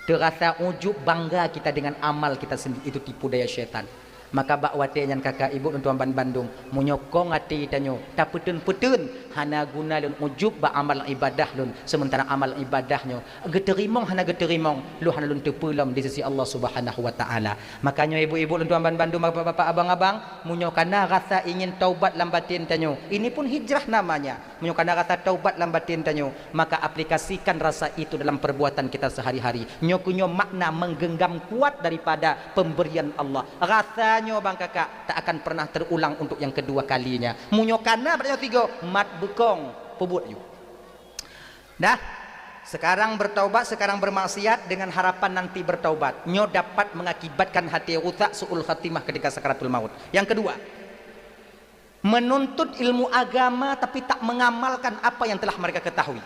Teurasa ujub, bangga kita dengan amal kita sendiri, itu tipu daya syaitan. Maka bak watée nyan kakak ibu lôn tuan ban bandum, meunyoe kong até tanyoe tapeuteun-peuteun, hana guna lôn ujub bak amal ibadah lôn, sementara amal ibadah nyoe geuteurimong hana geuteurimong, lôn hana lôn teupeue lom di sisi Allah Subhanahu wa Taala. Makanya ibu-ibu lôn tuan ban bandum, bapak-bapak, abang-abang, meunyoe kana rasa ingin taubat lam batin tanyoe, ini pun hijrah namanya. Meunyoe kana rasa taubat lam batin tanyoe, maka aplikasikan rasa itu dalam perbuatan kita sehari-hari. Nyoe keuh nyoe makna menggenggam kuat daripada pemberian Allah. Rasa nyoe bang kakak tak akan pernah terulang untuk yang kedua kalinya. Meunyoe kana bak nyoe tiga, mat beukong, peubuet aju. Dah, sekarang bertaubat, sekarang bermaksiat dengan harapan nanti bertaubat. Nyoe dapat mengakibatkan hati rusak, su'ul khatimah ketika sakaratul maut. Yang kedua, menuntut ilmu agama tapi tak mengamalkan apa yang telah mereka ketahui.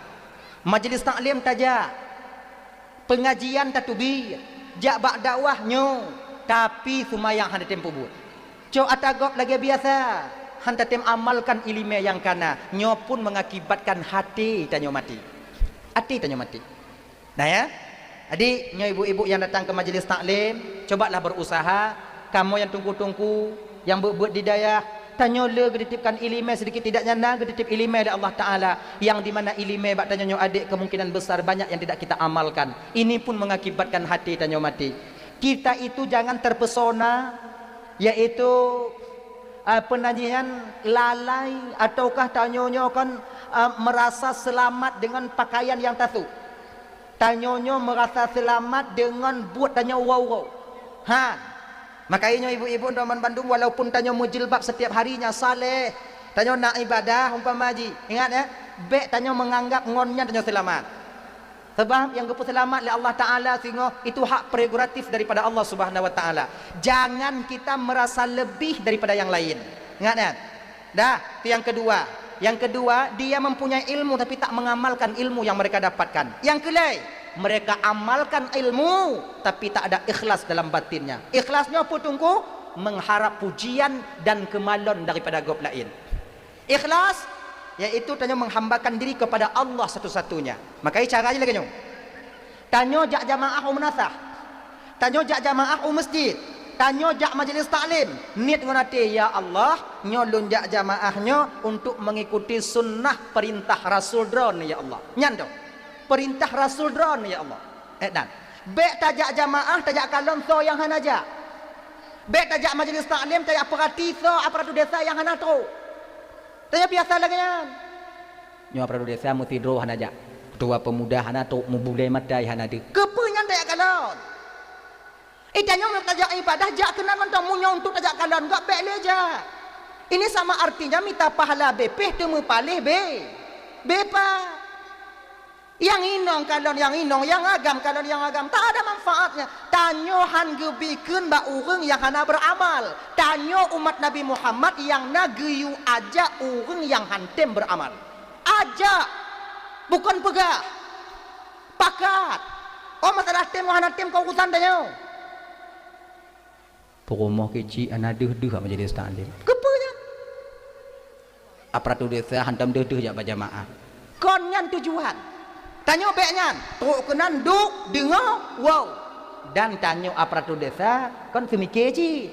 Majelis taklim tajak, pengajian tateubiet, jak bak dakwah nyoe, tapi seumayang hana tem peubuet. Cok ata gob lagée biasa, hana tem amalkan iéleumé nyang kana, nyoe pun mengakibatkan até tanyoe maté. Até tanyoe maté. Nah ya, jadi nyoe ibu-ibu nyang datang keu majelis taklim, cobalah berusaha, kamoe nyang teungku-teungku, nyang beuet-beuet di dayah, tanyoe le geutitipkan iéleumé, sedikit tidaknya na geutitip iéleumé lé Allah Taala, nyang di mana iéleumé bak tanyoe nyoe adek kemungkinan besar banyak yang tidak kita amalkan. Ini pun mengakibatkan hati tanyoe mati. Kita itu jangan terpesona, yaitu, eh, penajian lalai ataukah tanyoe nyoe kan, eh, merasa selamat dengan pakaian yang tasôk. Tanyoe nyoe meurasa seulamat deungon buet tanyoe uroe-uroe. Han. Maka inyoe ibu-ibu droe ban bandum, walaupun tanyoe meujilbab setiap hari nyang saleh, tanyoe na ibadah umpama jih, ingat ya, bék tanyoe meunganggab ngon nyan tanyoe seulamat. Sabab nyang geupeuseulamat lé Allah Taala singoh itu hak prerogatif daripada Allah Subhanahu wa Taala. Jangan kita merasa lebih daripada yang lain. Ingat ya. Dah, itu yang kedua. Yang kedua, dia mempunyai ilmu tapi tak mengamalkan ilmu yang mereka dapatkan. Yang keulhèe, mereka amalkan ilmu tapi tak ada ikhlas dalam batinnya. Ikhlas nyoe peue teungku? Mengharap pujian dan keumalon daripada gob laén. Ikhlas yaitu tanyoe menghambakan diri kepada Allah satu-satunya. Maka cara jih lagèe nyoe. Tanyoe jak jamaah u meunasah. Tanyoe jak jamaah u masjid. Tanyoe jak majelis taklim. Niet ngon até, "Ya Allah, nyoe lôn jak jamaah nyoe untuk mengikuti sunnah perintah Rasul Droeneuh, ya Allah." Nyan toh. Perintah Rasul Droeneuh, ya Allah. Eh, dan bék tajak jamaah, tajak kalon soe nyang hana jak. Bék tajak majelis taklim, tajak peurati soe aparatur desa nyang hana trok. Tanyoe biasa lagèe nyan. Nyoe aparatur desa meusidroe hana jak. Ketua pemuda hana trok, meubulèe mata hana deuh. Keupeue nyan tajak kalon? Eh, tanyoe meunyoe tajak ibadah, jak keunan mantong. Meunyoe untuk tajak kalon, gak bék lé jak. Ini sama artinya mita pahala beupaih teumeupaléh beu-, beupaih. Nyang inong kalon nyang inong, nyang agam kalon nyang agam. Tak ada manfaatnya. Tanyoe han geubikheun bak ureueng nyang hana beuramal. Tanyoe umat Nabi Muhammad nyang na geuyue ajak ureueng nyang han tem beuramal. Ajak, bukon peugah. Pakat. Oh, masalah tem ngon hana tem kon urusan tanyoe. Peurumoh keuchik hana deuh-deuh bak majelis taklim. Keupeue nyan? Aparatur desa hantom deuh-deuh jak bak jamaah. Kon nyan tujuan. Tanyoe bék nyan, trok keunan duek, deungoe, woe. Dan tanyoe aparatur desa kon seumike cit.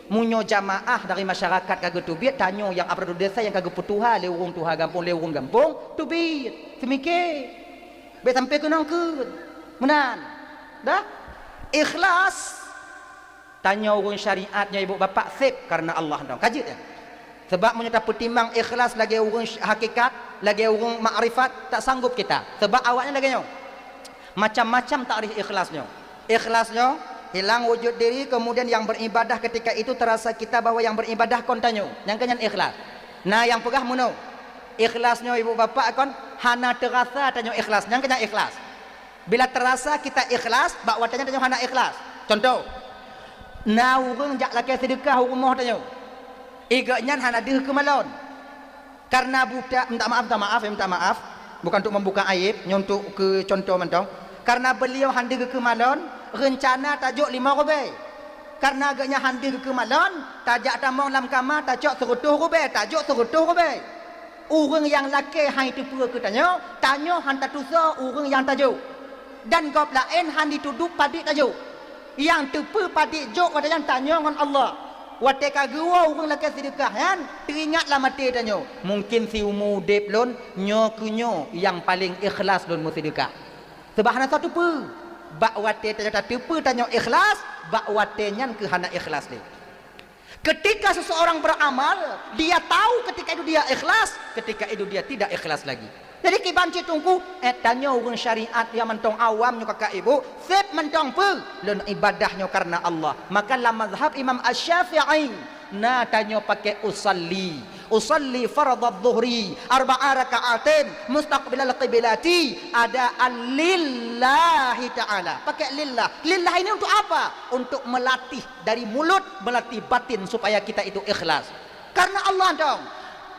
Meunyoe jamaah dari masyarakat ka geuteubiet, tanyoe nyang aparatur desa nyang ka geupeutuha lé ureueng tuha gampông, lé ureueng gampông, teubiet, seumike. Bék sampai keunong keuh. Meunan. Dah? Ikhlas. Tanyoe ureueng syariat nyoe ibu bapak seb kareuna Allah dong. Ka jeuet nyan. Sabab meunyoe tapeutimang ikhlas lagèe ureueng sy-, hakikat, lagèe ureueng makrifat, tak sanggup kita. Sabab awaknyan lagèe nyoe. Macam-macam takrif ikhlas nyoe. Ikhlas nyoe, hilang wujud diri, kemudian yang beribadah ketika itu terasa kita bahwa yang beribadah kon tanyoe. Nyang keuh nyan ikhlas. Na nyang peugah meunoe. Ikhlas nyoe ibu bapak kon hana teurasa tanyoe ikhlas. Nyang keuh nyan ikhlas. Bila terasa kita ikhlas, bak watèe nyan tanyoe hana ikhlas. Contoh, na ureueng jak lakèe seudeukah u rumoh tanyoe. Gobnyan hana deuh keumalon. Karena buta, minta maaf, minta maaf, ya, minta maaf. Bukan untuk membuka aib, nyoe untuk keu contoh mantong. Karena beliau han deuh geukeu malon, reuncana tajok limong rubée. Karena geuhnyan han deuh geukeu malon, tajak tamong lam kama, tacok seureutôh rubée, tajok seureutôh rubée. Ureuëng nyang lakée han jiteupeue keu tanyoe, tanyoe han tatusoe ureuëng nyang tajok. Dan gob laén han jitudôh padit tajok. Nyang teupeue padit jok watée nyan tanyoe ngon Allah. Watée ka geuwoe ureuëng lakée seudeukah nyan, teuingat lam até tanyoe, "Mungken siumu udeb lôn, nyoe keuh nyoe nyang paleng ikhlas lôn meuseudeukah." Sabab hana soe teupeue. Bak watée tanyoe tateupeue tanyoe ikhlas, bak watée nyan keuh hana ikhlas lé. Ketika seseorang beramal, dia tahu ketika itu dia ikhlas, ketika itu dia tidak ikhlas lagi. Jadi kiban cit teungku, eh, tanyoe ureuëng syariat nyang mantong awam nyoe kakak ibu, seb mantong peue? Lôn ibadah nyoe karena Allah. Maka lam mazhab Imam Asy-Syafi'i, na tanyoe pakai usalli. Usalli fardhadz dhuhri arba'a raka'atin mustaqbilal qiblati adaan lillahi ta'ala. Pakai lillah. Lillah ini untuk apa? Untuk melatih dari mulut, melatih batin supaya kita itu ikhlas. Karena Allah dong.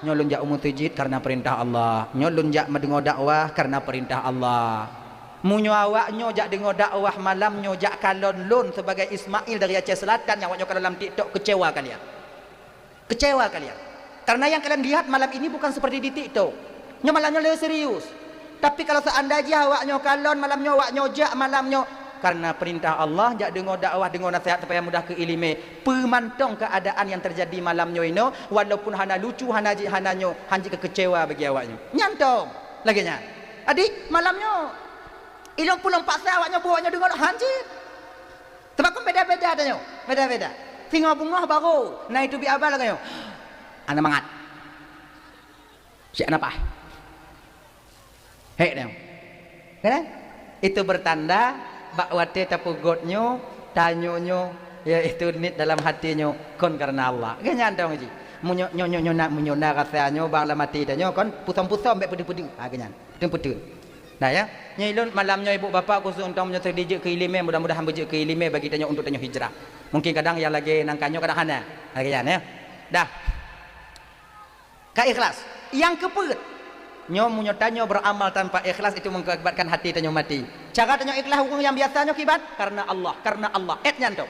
Nyoe lôn jak u meuseujid karena perintah Allah. Nyoe lôn jak meudeungoe dakwah karena perintah Allah. Meunyoe awak nyoe jak deungoe dakwah malam nyoe jak kalon lôn sebagai Ismail dari Aceh Selatan nyang awak nyoe kalon lam TikTok, kecewa kalian. Kecewa kalian. Karena yang kalian lihat malam ini bukan seperti di TikTok. Nyoe malam nyoe lé serius. Tapi kalau seandai jih awak nyoe kalon malam nyoe, awak nyoe jak malam nyoe, karena perintah Allah, jak deungoe dakwah, deungoe nasihat supaya mudah keu iéleumé. Peue mantong keadaan yang terjadi malam nyoe inoe, walaupun hana lucu, hana jih, hana nyoe, han jeuet keu kecewa bagi awak nyoe. Nyan tong, lagée nyan. Jadi, malam nyoe, ilong pulong paksa awak nyoe buet nyoe deungoe han jeuet. Sebab kan beda-beda tanyoe, beda-beda. Singoh beungoh barô na iteubiet haba lagée nyoe. Hana mangat. Siap nafah. Hek nyoe. Kan? Itu bertanda bak watée tapeugot nyoe, tanyoe nyoe, yaitu niet dalam hati nyoe kon karena Allah. Kan nyan dong ji. Meunyoe nyoe nyoe nyoe na meunyoe na rasa nyoe bak lam hati tanyoe kon pusom-pusom bék peudeuh-peudeuh. Ha kan nyan. Peudeuh-peudeuh. Nah ya, nyoe lôn malam nyoe ibu bapak khusus untuk meunyoe seudijeuet keu iéleumé, mudah-mudahan beujeuet keu iéleumé bagi tanyoe untuk tanyoe hijrah. Mungkin kadang nyang lagée nangka nyoe kadang hana. Lagée nyan ya. Dah. Ka ikhlas. Nyang keupeuet, nyoe meunyoe tanyoe beramal tanpa ikhlas itu mengakibatkan hati tanyoe mati. Cara tanyoe ikhlas ureuëng nyang biasa nyoe kiban, karena Allah, karena Allah. Et nyan tu.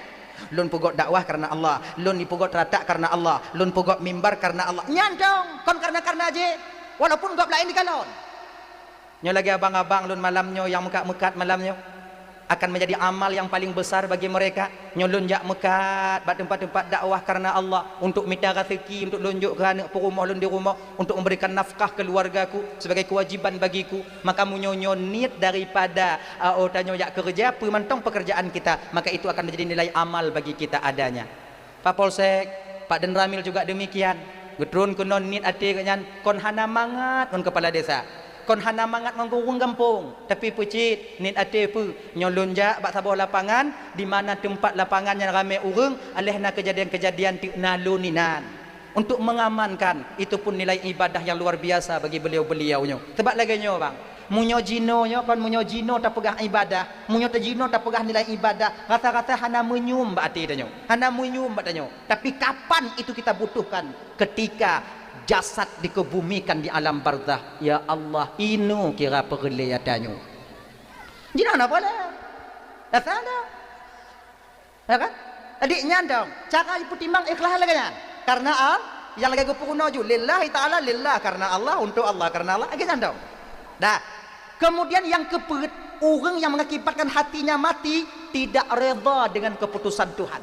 Lôn peugot dakwah karena Allah, lôn peugot ratak karena Allah, lôn peugot mimbar karena Allah. Nyan dong, kon karena-karena je. Walaupun gob laén dikalon. Nyoe lagée abang-abang lôn malam nyoe nyang meukat-meukat malam nyoe akan menjadi amal yang paling besar bagi mereka. Nyoe lôn jak meukat bak teumpat-teumpat dakwah karena Allah, untuk mita raseuki, untuk lôn jok keu aneuk peurumoh lôn di rumoh, untuk memberikan nafkah keluargaku sebagai kewajiban bagiku. Maka meunyoe nyoe niet daripada, uh, oh, tanyoe jak keureuja, peue mantong pekerjaan kita, maka itu akan menjadi nilai amal bagi kita adanya. Pak Polsek, Pak Danramil juga demikian. Geutron keunoe niet até geuhnyan kon hana mangat ngon kepala desa, kon hana mangat ngon ureuëng gampông, tapi peucit niet até peue nyoe lôn jak bak saboh lapangan di mana teumpat lapangan nyang ramé ureuëng, aléh na keujadian-keujadian teuk na lôn inan. Untuk mengamankan, itu pun nilai ibadah yang luar biasa bagi beliau-beliau nyoe. Sebab lagée nyoe bang, meunyoe jinoe nyoe kon meunyoe jinoe tapeugah ibadah, meunyoe ta jinoe tapeugah nilai ibadah, rasa-rasa hana meunyoe bak até tanyoe, hana meunyoe bak tanyoe. Tapi kapan itu kita butuhkan? Ketika jasad dikebumikan di alam barzah. Ya Allah, inoe kira peureulée ata nyoe. Jinoe na boleh. Rasa ada. Ya kan? Jadi nyan dong, cara jipeutimang ikhlas lagée nyan. Karena al-, nyang lagée geupeurunoe ju, lillahi ta'ala, lillah, karena Allah, untuk Allah, karena Allah, lagée nyan dong. Dah. Kemudian nyang keupeuet, ureuëng nyang mengakibatkan hatinya mati tidak redha dengan keputusan Tuhan.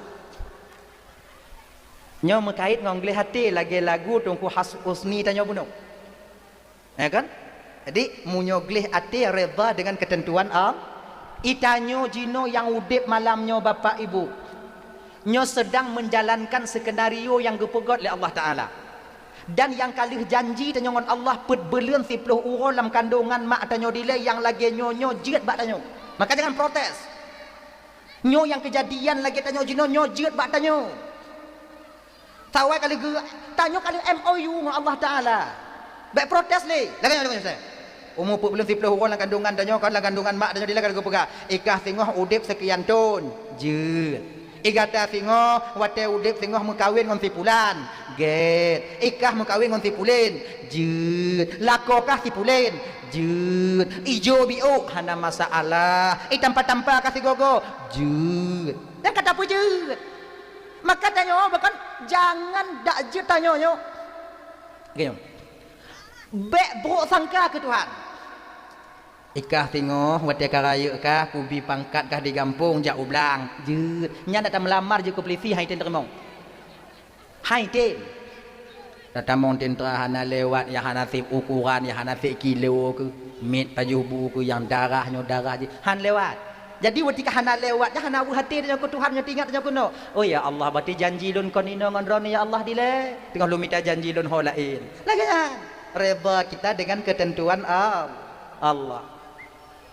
Nyoe meukait ngon gleh até lagée lagu Teungku Has-, Husni tanyoe bunoe. Ya kan? Jadi, meunyoe gleh até redha dengan ketentuan Allah, itanyoe jinoe nyang udeb malam nyoe Bapak Ibu, nyoe sedang menjalankan skenario nyang geupeugot lé Allah Taala. Dan nyang ka lheueh janji tanyoe ngon Allah peuet buleuen siplôh uroe lam kandongan mak tanyoe dilée nyang lagée nyoe nyoe jeuet bak tanyoe. Maka jangan protes. Nyoe nyang keujadian lagée tanyoe jinoe nyoe jeuet bak tanyoe. Sawai ka lheueh geu-, tanyoe ka lheueh M O U ngon Allah Taala. Bék protes lé. Lagée nyoe, lagée nyoe, Ustaz. Umu peuet buleuen siplôh uroe lam kandongan tanyoe, kan lam kandongan mak tanyoe dilée ka lheueh geupeugah, "Ikah singoh udeb seukian thon." Jeuet. I gata singoh watée udeb singoh meukawen ngon si pulan, gét. I kah meukawen ngon si pulen, jeuet. Lakoe kah si pulen, jeuet. Ijo biôk, hana masalah. I tampa-tampa kah sigoe-goe, jeuet. Nyan ka tapeujeuet. Maka tanyoe bahkan jangan dak jeuet tanyoe nyoe. Geutanyoe. Bék brok sangka keu Tuhan. I kah singoh watée ka rayeuk kah, kubi pangkat kah di gampông jak u blang, jeuet. Nyan dak tameulamar jeuet keu peulisi, han item teurimong. Han item. Tatamong teuntara hana lewat, nyang hana sép ukoran, nyang hana sép kilo keuh, miet pajoh bu keuh, nyang darah nyoe darah jih, han lewat. Jadi watée ka hana lewat, nyan hana weueh até tanyoe keu Tuhan, nyoe teuingat tanyoe keunoe. Oh ya Allah, berarti janji lôn kon inoe ngon droeneuh ya Allah dilée. Teungoh lôn mita janji lôn ho laén. Lagée nyan. Reda kita dengan ketentuan Al-, Allah.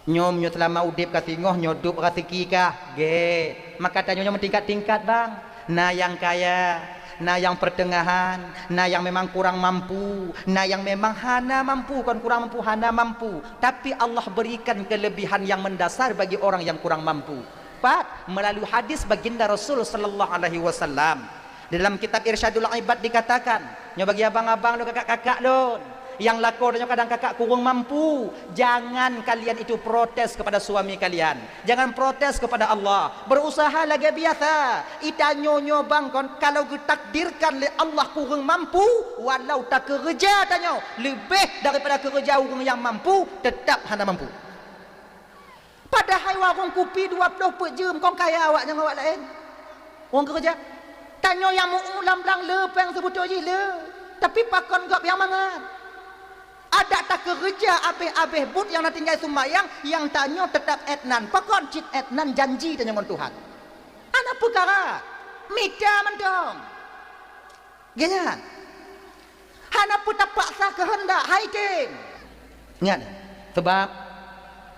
Nyoe meunyoe seulama udeb ka singoh nyoe dub raseuki kah, gét. Maka tanyoe nyoe meutingkat-tingkat, bang. Na nyang kaya, na nyang peuteungahan, na nyang memang kurang mampu, na nyang memang hana mampu, kon kurang mampu, hana mampu. Tapi Allah berikan kelebihan yang mendasar bagi orang yang kurang mampu. Pat? Melalui hadis baginda Rasul sallallahu alaihi wasallam. Di dalam kitab Irsyadul Ibad dikatakan, nyoe bagi abang-abang lôn, kakak-kakak lôn, nyang lakoe tanyoe kadang kakak kureueng mampu, jangan kalian itu protes kepada suami kalian. Jangan protes kepada Allah. Berusaha lagée biasa. I tanyoe nyoe bang kon, kalau geutakdirkan lé Allah kureueng mampu, walau takeureuja tanyoe leubeh daripada keureuja ureuëng nyang mampu, teutap hana mampu. Padahai warong kupi dua ploh peuet jeuem kon kaya awak nyang awak laén. Ureuëng keureuja. Tanyoe nyang meu-uem lam blang le péng seubeutôi jih le. Tapi pakon gob nyang mangat. Adak takeureuja abéh-abéh buet nyang na tinggai seumayang, nyang tanyoe teutap étnan. Pakon cit étnan janji tanyoe ngon Tuhan. Hana peukara. Mita mantong. Geuhnyan. Hana peue tapaksa keuheundak, han item. Ingat, seubab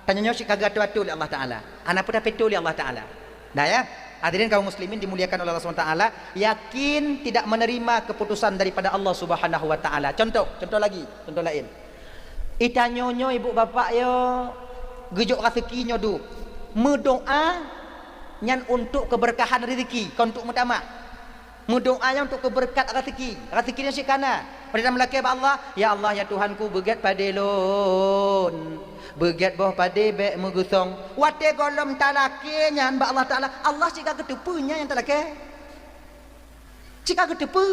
tanyoe nyoe cit ka geuatoe-atoe lé Allah Taala. Hana peue tapeutoe lé Allah Taala. Nah ya, hadirin kaum muslimin dimuliakan oleh Allah Subhanahu wa Taala, yakin tidak menerima keputusan daripada Allah Subhanahu wa Taala. Contoh, contoh lagi, contoh laén. I tanyoe nyoe ibu bapak yo geujok raseuki nyoe dub. Meudoa nyan untuk keberkahan rezeki, kon untuk meutamah. Meudoa nyan untuk keubeureukat raseuki. Raseuki nyan cit ka na. Padahai meulakée bak Allah, "Ya Allah, ya Tuhanku, beugét padé lôn. Beugét boh padé bék meugeusong." Watée gohlom talakée nyan bak Allah Taala, Allah cit ka geuteupeue nyan nyang talakée. Cit ka geuteupeue.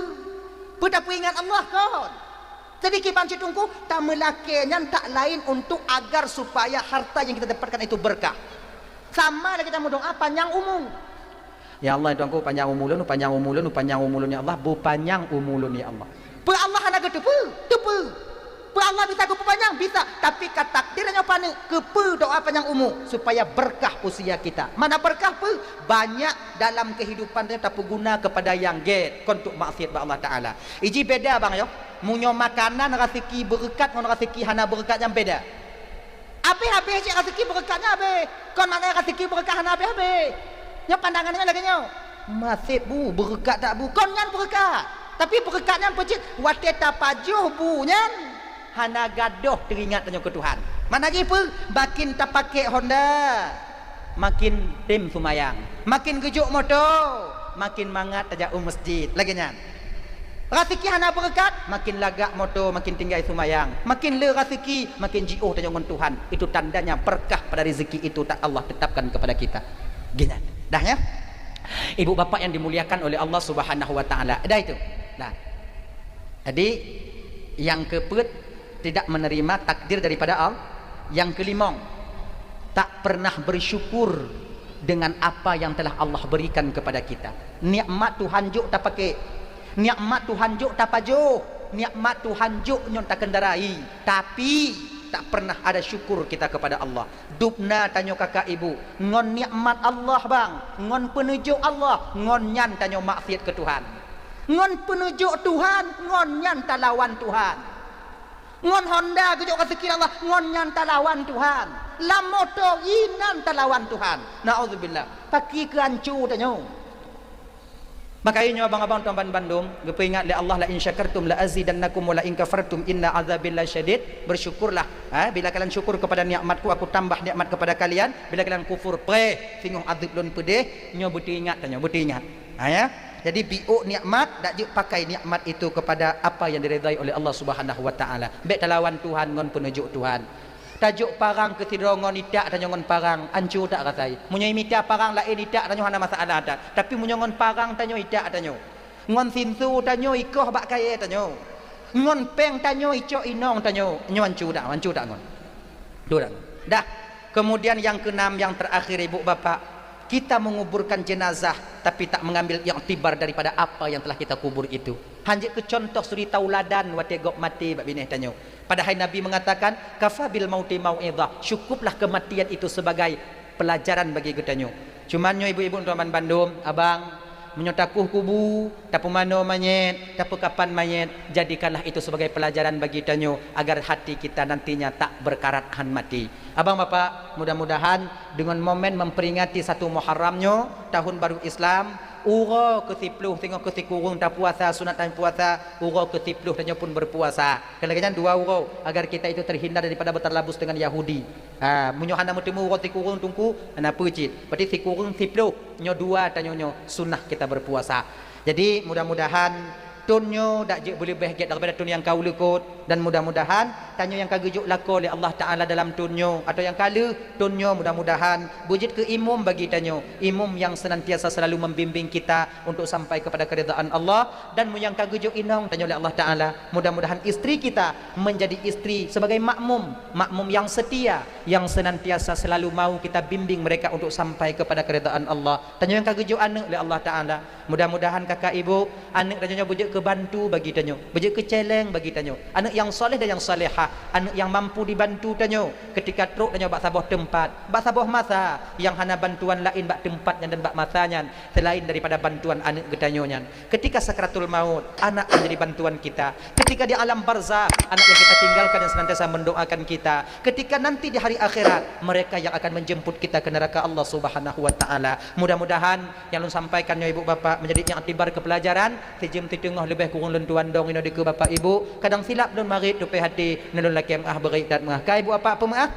Peue tapeuingat Allah kon. Jadi kiban cit teungku, tameulakée nyan tak laén untuk agar supaya harta yang kita dapatkan itu berkah. Sama lagée tameudoa panyang umu. Ya Allah, Tuhanku, panyang umu lôn, panyang umu lôn, panyang umu lôn, ya Allah, beupanyang umu lôn, ya Allah. Peue Allah hana geuteupeue? Teupeue. Peue Allah bisa geupeupanyang? Bisa. Tapi ka takdir nyoe paneuk keupeue doa panyang umu supaya berkah usia kita. Mana berkah peue? Banyak dalam kehidupan nyoe tapeuguna kepada nyang gét, kon untuk maksiat bak Allah Taala. Iji beda bang yo. Meunyoe makanan raseuki beureukat ngon raseuki hana beureukat nyang beda. Abéh-abéh cit raseuki beureukat nyan abéh. Kon makna raseuki beureukat hana abéh-abéh. Nyoe pandangan nyoe lagée nyoe. Maséb bu, beureukat that bu. Kon nyan beureukat. Tapi beureukat nyan peue cit? Watée tapajoh bu nyan, hana gadôh teuingat tanyoe keu Tuhan. Makna jih peue? Makin tapakék honda, makin tem seumayang. Makin geujok moto, makin mangat tajak u meusjid. Lagée nyan. Raseuki hana beureukat, makin lagak moto, makin tinggai seumayang. Makin le raseuki, makin jiôh tanyoe ngon Tuhan. Itu tandanya berkah pada rezeki itu tak Allah tetapkan kepada kita. Geuhnyan. Dah ya? Ibu bapak yang dimuliakan oleh Allah Subhanahu wa Taala. Dah itu. Nah. Jadi, yang keempat, tidak menerima takdir daripada Allah. Yang kelimong, tak pernah bersyukur dengan apa yang telah Allah berikan kepada kita. Nikmat Tuhan jok tapakék, nikmat Tuhan jok tapajoh, nikmat Tuhan jok nyoe takeundarai, tapi tak pernah ada syukur kita kepada Allah. Dubna tanyoe kakak ibu, ngon nikmat Allah bang, ngon peuneujok Allah, ngon nyan tanyoe maksiat keu Tuhan. Ngon peuneujok Tuhan, ngon nyan talawan Tuhan. Ngon honda geujok raseuki Allah, ngon nyan talawan Tuhan. Lam moto inan talawan Tuhan. Naudzubillah. Pakri keu anco tanyoe. Maka nyoe abang-abang tuan bandum, geupeuingat lé Allah, "La in syakartum la azidannakum wa la in kafartum inna azabi lasyadid." Bersyukurlah, ha, bila kalian syukur kepada nikmatku, aku tambah nikmat kepada kalian. Bila kalian kufur, preh, singoh azab lôn peudeh. Nyoe beuteuingat tanyoe, beuteuingat. Ha, ya. Jadi biôk nikmat, dak jeuet pakai nikmat itu kepada apa yang diridhai oleh Allah Subhanahu wa Taala. Bèk talawan Tuhan ngon peuneujok Tuhan. Tajok parang keu sidroe ngon itak tanyoe ngon parang, anco that rasai. Meunyoe mita parang laén itak tanyoe hana masalah that. Tapi meunyoe ngon parang tanyoe itak tanyoe, ngon sinso tanyoe ikoh bak kayèe tanyoe, ngon pèng tanyoe icok inong tanyoe, nyoe anco that, anco that ngon. Tu that ngon. Dah. Kemudian yang keenam, yang terakhir, ibu bapak, kita menguburkan jenazah tapi tak mengambil iktibar daripada apa yang telah kita kubur itu. Hanjeuet keu contoh suri tauladan watèe gob maté bak binéh tanyoe. Padahai Nabi mengatakan, "Kafa bil mauti mau'izah." Cukuplah kematian itu sebagai pelajaran bagi geutanyoe. Cuman nyoe ibu-ibu tuan bandum, abang, meunyoe takueh kubu, tapeumanoe manyét, tapeukapan manyét, jadikanlah itu sebagai pelajaran bagi tanyoe agar hati kita nantinya tak berkarat han mati. Abang bapak, mudah-mudahan deungon momen memperingati satu Muharram nyoe, tahun baru Islam, uroe keu siploh singoh keu sikureueng tapuasa, sunat tapuasa, uroe keu siploh tanyoe pun berpuasa. Keuneuk nyan dua uroe, agar kita itu terhindar daripada bertalabus dengan Yahudi. Ha, meunyoe hana meuteumé uroe sikureueng teungku, hana peue cit. Berarti sikureueng siploh, nyoe dua tanyoe nyoe sunah kita berpuasa. Jadi mudah-mudahan thôn nyoe dak jeuet beuleubeh gét daripada thôn nyang ka u likôt, dan mudah-mudahan tanyoe nyang ka geujok lakoe lé Allah Taala dalam thôn nyoe atau nyang ka lheueh thôn nyoe, mudah-mudahan beujeuet keu imum bagi tanyoe, imum yang senantiasa selalu membimbing kita untuk sampai kepada keridhaan Allah, dan meunyoe nyang ka geujok inong tanyoe lé Allah Taala, mudah-mudahan istri kita menjadi istri sebagai makmum, makmum yang setia, yang senantiasa selalu mau kita bimbing mereka untuk sampai kepada keridhaan Allah. Tanyoe nyang ka geujok aneuk lé Allah Taala, mudah-mudahan kakak ibu, aneuk tanyoe nyoe beujeuet keu bantu bagi tanyoe, beujeuet keu céléng bagi tanyoe. Aneuk nyang saleh dan nyang salehah, aneuk nyang mampu dibantu tanyoe ketika trok tanyoe bak saboh teumpat, bak saboh masa nyang hana bantuan laén bak teumpat nyan dan bak masa nyan selain daripada bantuan aneuk geutanyoe nyan. Ketika sakaratul maut, anak menjadi bantuan kita. Ketika di alam barzakh, anak yang kita tinggalkan yang senantiasa mendoakan kita. Ketika nanti di hari akhirat, mereka yang akan menjemput kita ke neraka Allah Subhanahu wa Taala. Mudah-mudahan nyang lôn sampaikan nyoe ibu bapak menjadi iktibar keu pelajaran. Sijeuem siteungoh leubeh kureueng lôn tuan dong inoe dikeue bapak ibu. Kadang silap lôn marit tupée hati, ngon lôn lakée meu'ah beurit that meu'ah. Ka ibu bapak peumeu'ah?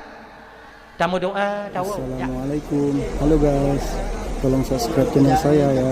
Tameudoa, tawoe. Assalamualaikum. Halo guys, tolong subscribe channel saya ya.